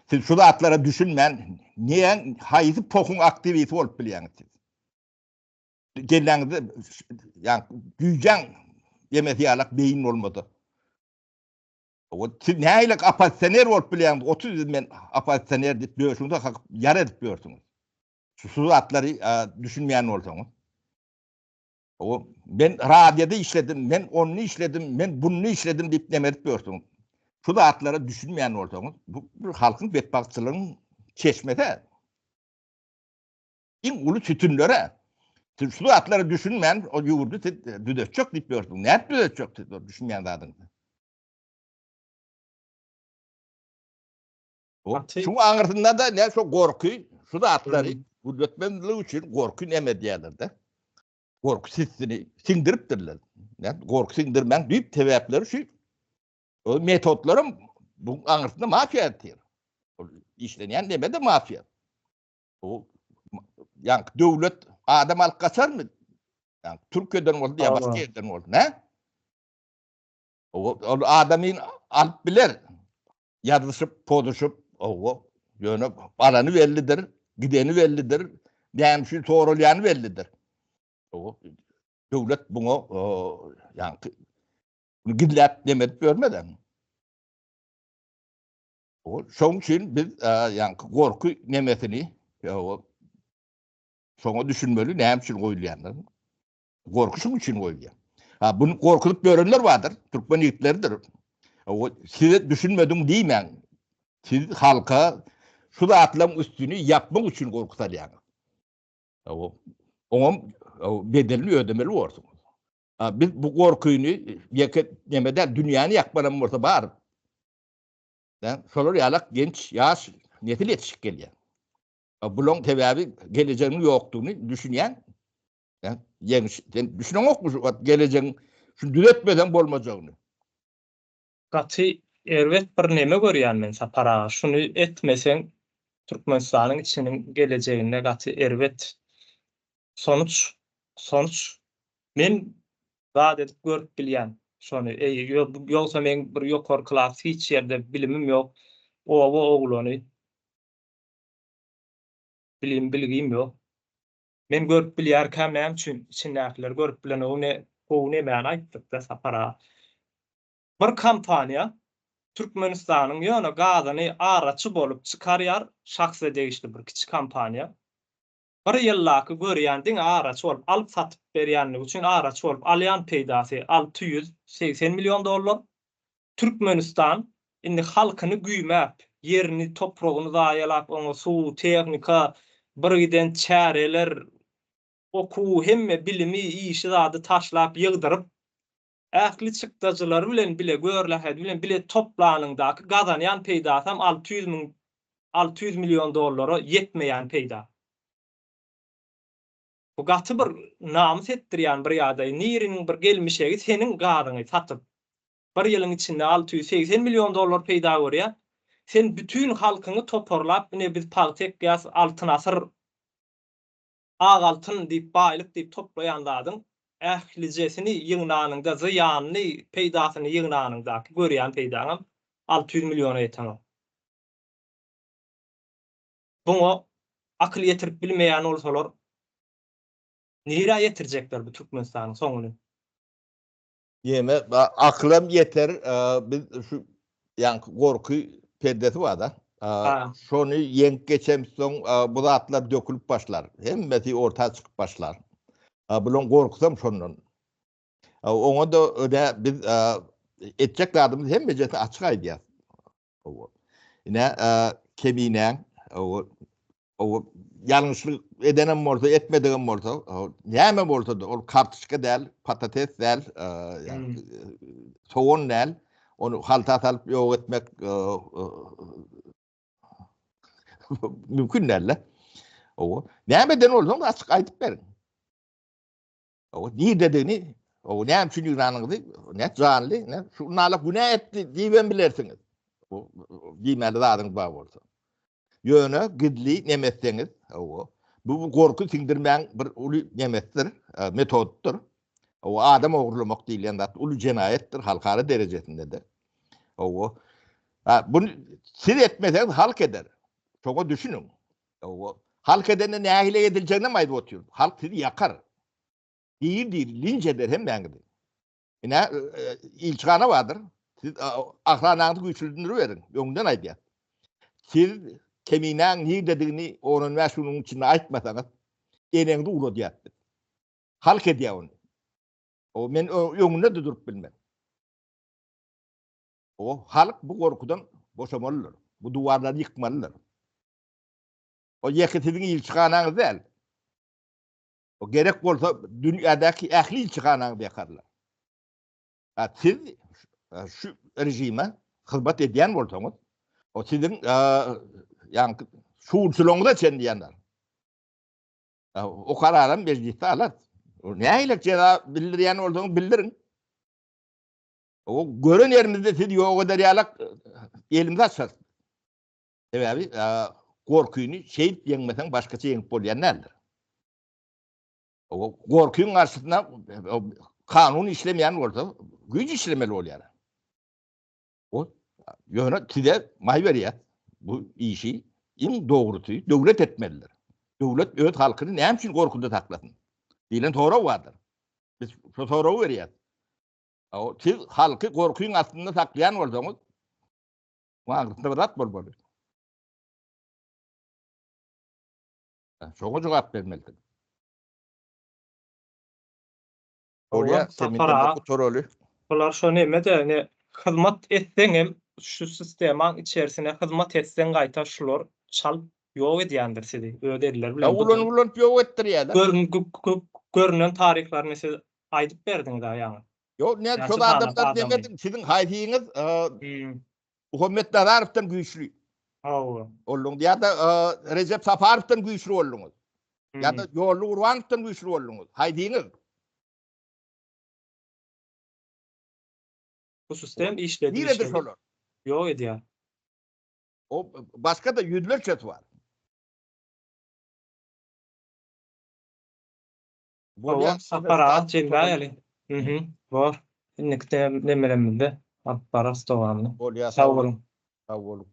Siz şu zatlara düşünmän, näň, haýsy pohuň aktiwisti bolup bilýäňiz siz? Kelläňizde ýa güýjäň ýemesi ýalak beýin bolmasa. Owa, siz nähili oppozisioner bolup bilýäňiz? 30 ýyl men oppozisioner diýip döşüňize kakyp ýara edip ýörsüňiz. Şu zatlary düşünmeýän bolsaňyz. O men radioda işledim, men ony işledim, men buny işledim diýip näme edip ýörsüňiz? Şu zatlara düşünmeýän bolsaňyz, bu bir halkyň betbagtçylygyň çeşmesi. Iň uly sütünleri. Siz şu zatlara düşünmän, o ýurdy siz düzetjek diýip ýörsüňiz. Nädip düzetjek siz düşünmeýän zadyňyzy? Şuň aňyrsynda-da ne şo gorky, şu zatlary gürletmezlik üçin gorky näme edýärler-de? Gorky sissini siňdiripdirler. Ne gorky siňdirmäň düýp sebäpleri şu. O metodlaram bu aňyrsynda mafiýa ýatyr. Ol işlenýän neme-de mafiýa. O ýa döwlet adam alyp gaçarmy? Ýa Türkiýeden boldy ýa başga ýerden boldy, ne? Ol adamyn alyp biler. Ýazyşyp, pozuşyp, owo, ýöne alany bellidir, gideni bellidir, näme üçin soralýany bellidir. Owo, döwlet buňa ýaňky gizläp neme edip ýörmez. Owo, şoň üçin biz ýaňky gorky nemesini, owo, şoňa düşünmeli, näme üçin goýulýandygyny. Gorky şuň üçin goýulýar. Ha, bunu gorkuzyp ýörenler bardyr, türkmen ýigitleridir. O size düşünmedim diýmäň. Siz halka şu zatlaryň üstüni ýapmak üçin gorky salýaňyz. O oňam bedelini ödemeli borsuňyz. Ha, biz bu gorkyny ýeke neme däl, dünýäni ýakmalam bolsa bar. Da, şolar ýalak genç, ýaş nesil ýetişip gelýär. Bulaň sebäbi gelejeginiň ýokdugyny düşünýän. Ýeňiş, sen düşüneňokmy şu wagt gelejegiň şuny düzetmeseň bolmajagyny? Gaty erbet bir neme görýän men Sapar aga. Şuny etmeseň Türkmenistanyň içiniň gelejeginde gaty erbet sonuç sonuç men zat edip görüp bilýän şony. Eý ýogsa meň bir ýokary klas hiç ýerde bilimim ýok. Oba oglany. Bilim bilgim ýok. Men görüp bilýärkäm näme üçin içindäkiler görüp bilenok ne gowy nemäni aýtdykda Sapar aga. Bir kompaniýa Türkmenistanyň ýöne gazyny araçy bolup çykarýar şahsa degişli bir kiçi kompaniýa. Bir ýyldaky görýän diňe araçy bolup alyp satyp berýänligi üçin araçy bolup alýan peýdasy 680 million dollar. Türkmenistan indi halkyny güýmäp, ýerini, topragyny zaýalap, oňa suw, tehnika, birgiden çäreler, okuw, hemme bilimi, işi zady taşlap ýygdyryp, ähli çykdajylary bilen bile, görlähedi bilen bile toplanyňdaky gazanýan peýdasam 600 müň, 600 million dollara ýetmeýän peýda. Bu gaty bir namys etdirýän bir ýagdaý. Niriniň bir gelmişegi seniň gazyňy satyp, bir ýylyň içinde 680 million dollar peýda görýär. Sen bütin halkyňy toparlap, ine biz pagta ekýäs, altyn asyr, ak altyn diýip, baýlyk diýip toplaýan zadyň ählijesini ýygnanyňda, zyýanyny, peýdasyny ýygnanyňdaky görýän peýdaňam 600 milliona ýetenok. Buňa akyl ýetirip bilmeýän bolsalar, nirä ýetirjekler bu Türkmenistanyň soňuny? Ýene akylam ýeter, biz şu ýaňky gorky perdesi bar-da. Şony ýeňip geçemsoň bu zatlar dökülip başlar. Hemmesi orta çykyp başlar. Bulaň gorkusam şondan. Oňa-da öne biz etjek zadymyz hemmejesini açyk aýdýas. Ine, Keminäň ýalňyşlyk edenem bolsa, etmedigem bolsa, näme bolsa-da, ol kartoşka däl, patates däl, sogan däl, ony halta salyp ýok etmek mümkin däl-de. Näme eden bolsaň, açyk aýdyp beriň. Nirededigini. O näme üçin ýygnanyňyzy, ne janly, ne şu nala günä etdi diýibem bilersiňiz. O diýmeli zadyňyz bar bolsa. Ýöne gizli neme etseňiz, hawa, bu gorky siňdirmäň bir uly nemesidir, e, metoddyr. Hawa, adam ogurlamak diýilýän zat uly jenaýatdyr halkara derejesinde-de. Hawa. Ha, bunu siz etmeseňiz halk eder. Şoňa düşüniň. Hawa. Halk edende nähili ediljegini hem aýdyp otyryn. Halk sizi ýakar. Diri-diri linç eder hemmäňizi. Ine, ilçihana bardyr. Siz ahranaňyzy güýçlendiriberiň, öňünden aýdýan. Siz Keminäň nirededigini on-on bäş günüň içinde aýtmasaňyz, eneňizi ugradýas biz. Halk edýär ony. O men öňünde-de durup bilmen. O halk bu gorkudan boşamalydyr. Bu duwarlary ýykmalydyr. O ýeke siziň ilçihanaňyz däl. O gerek bolsa dünýädäki ähli ilçihanaňyzy ýakarlar. A siz şu režime hyzmat edýän bolsaňyz, o siziň ýaňky şuwulçylygyňyza çenli ýanar. O kararam mejlisde alar. Nähili jeza bildirýän bolsaňyz bildiriň. O gören ýerimizde sizi ýok eder ýalak elimizi açarys. Sebäbi gorkyny şeýdip ýeňmeseň başgaça ýeňip bolýan däldir. O gorkyň garşysyna kanun işlemeýän bolsa güýç işlemeli bolýar. O ýöne size maý berýär. Bu işi iň dogrusy döwlet etmelidir. Döwlet öz halkyny näme üçin gorkuda saklasyn? Diýlen sorag bardyr. Biz şu soragy berýäris. Siz halky gorkyň astynda saklaýan bolsaňyz, Wagtynda bir zat bolmaly. Şoňa jogap bermelidir. Bolýar, Sapar gutaraly. Bular şo neme-de, ne hyzmat etseň hem şu sistemaň içerisine hyzmat etseň gaýta şular çalyp ýok edýändir sizi öz elleri bilen. Ulanyp ulanyp ýok etdirýärler. Görünen taryhlaryny siz aýdyp berdiňiz-ä ýaňy. Ýok, näme şol adamlar demedim, siziň haýsyňyz Muhammet Nazarowdan güýçli? Hawa. Bolduňyz ýa-da Rejep Saparowdan güýçli bolduňyz? Ýa-da Ýolly Gurbanowdan güýçli bolduňyz? Haýsyňyz? Bu sistem işledi. Niredir şolar? Ýok edýär. O başga-da ýüzlerçesi bar. Bolýar, Sapar aga jemläýeli. Mhm. Bor. Indiki nemelemizde alyp bararys dowamyny. Bolýar, sag boluň. Sag boluň.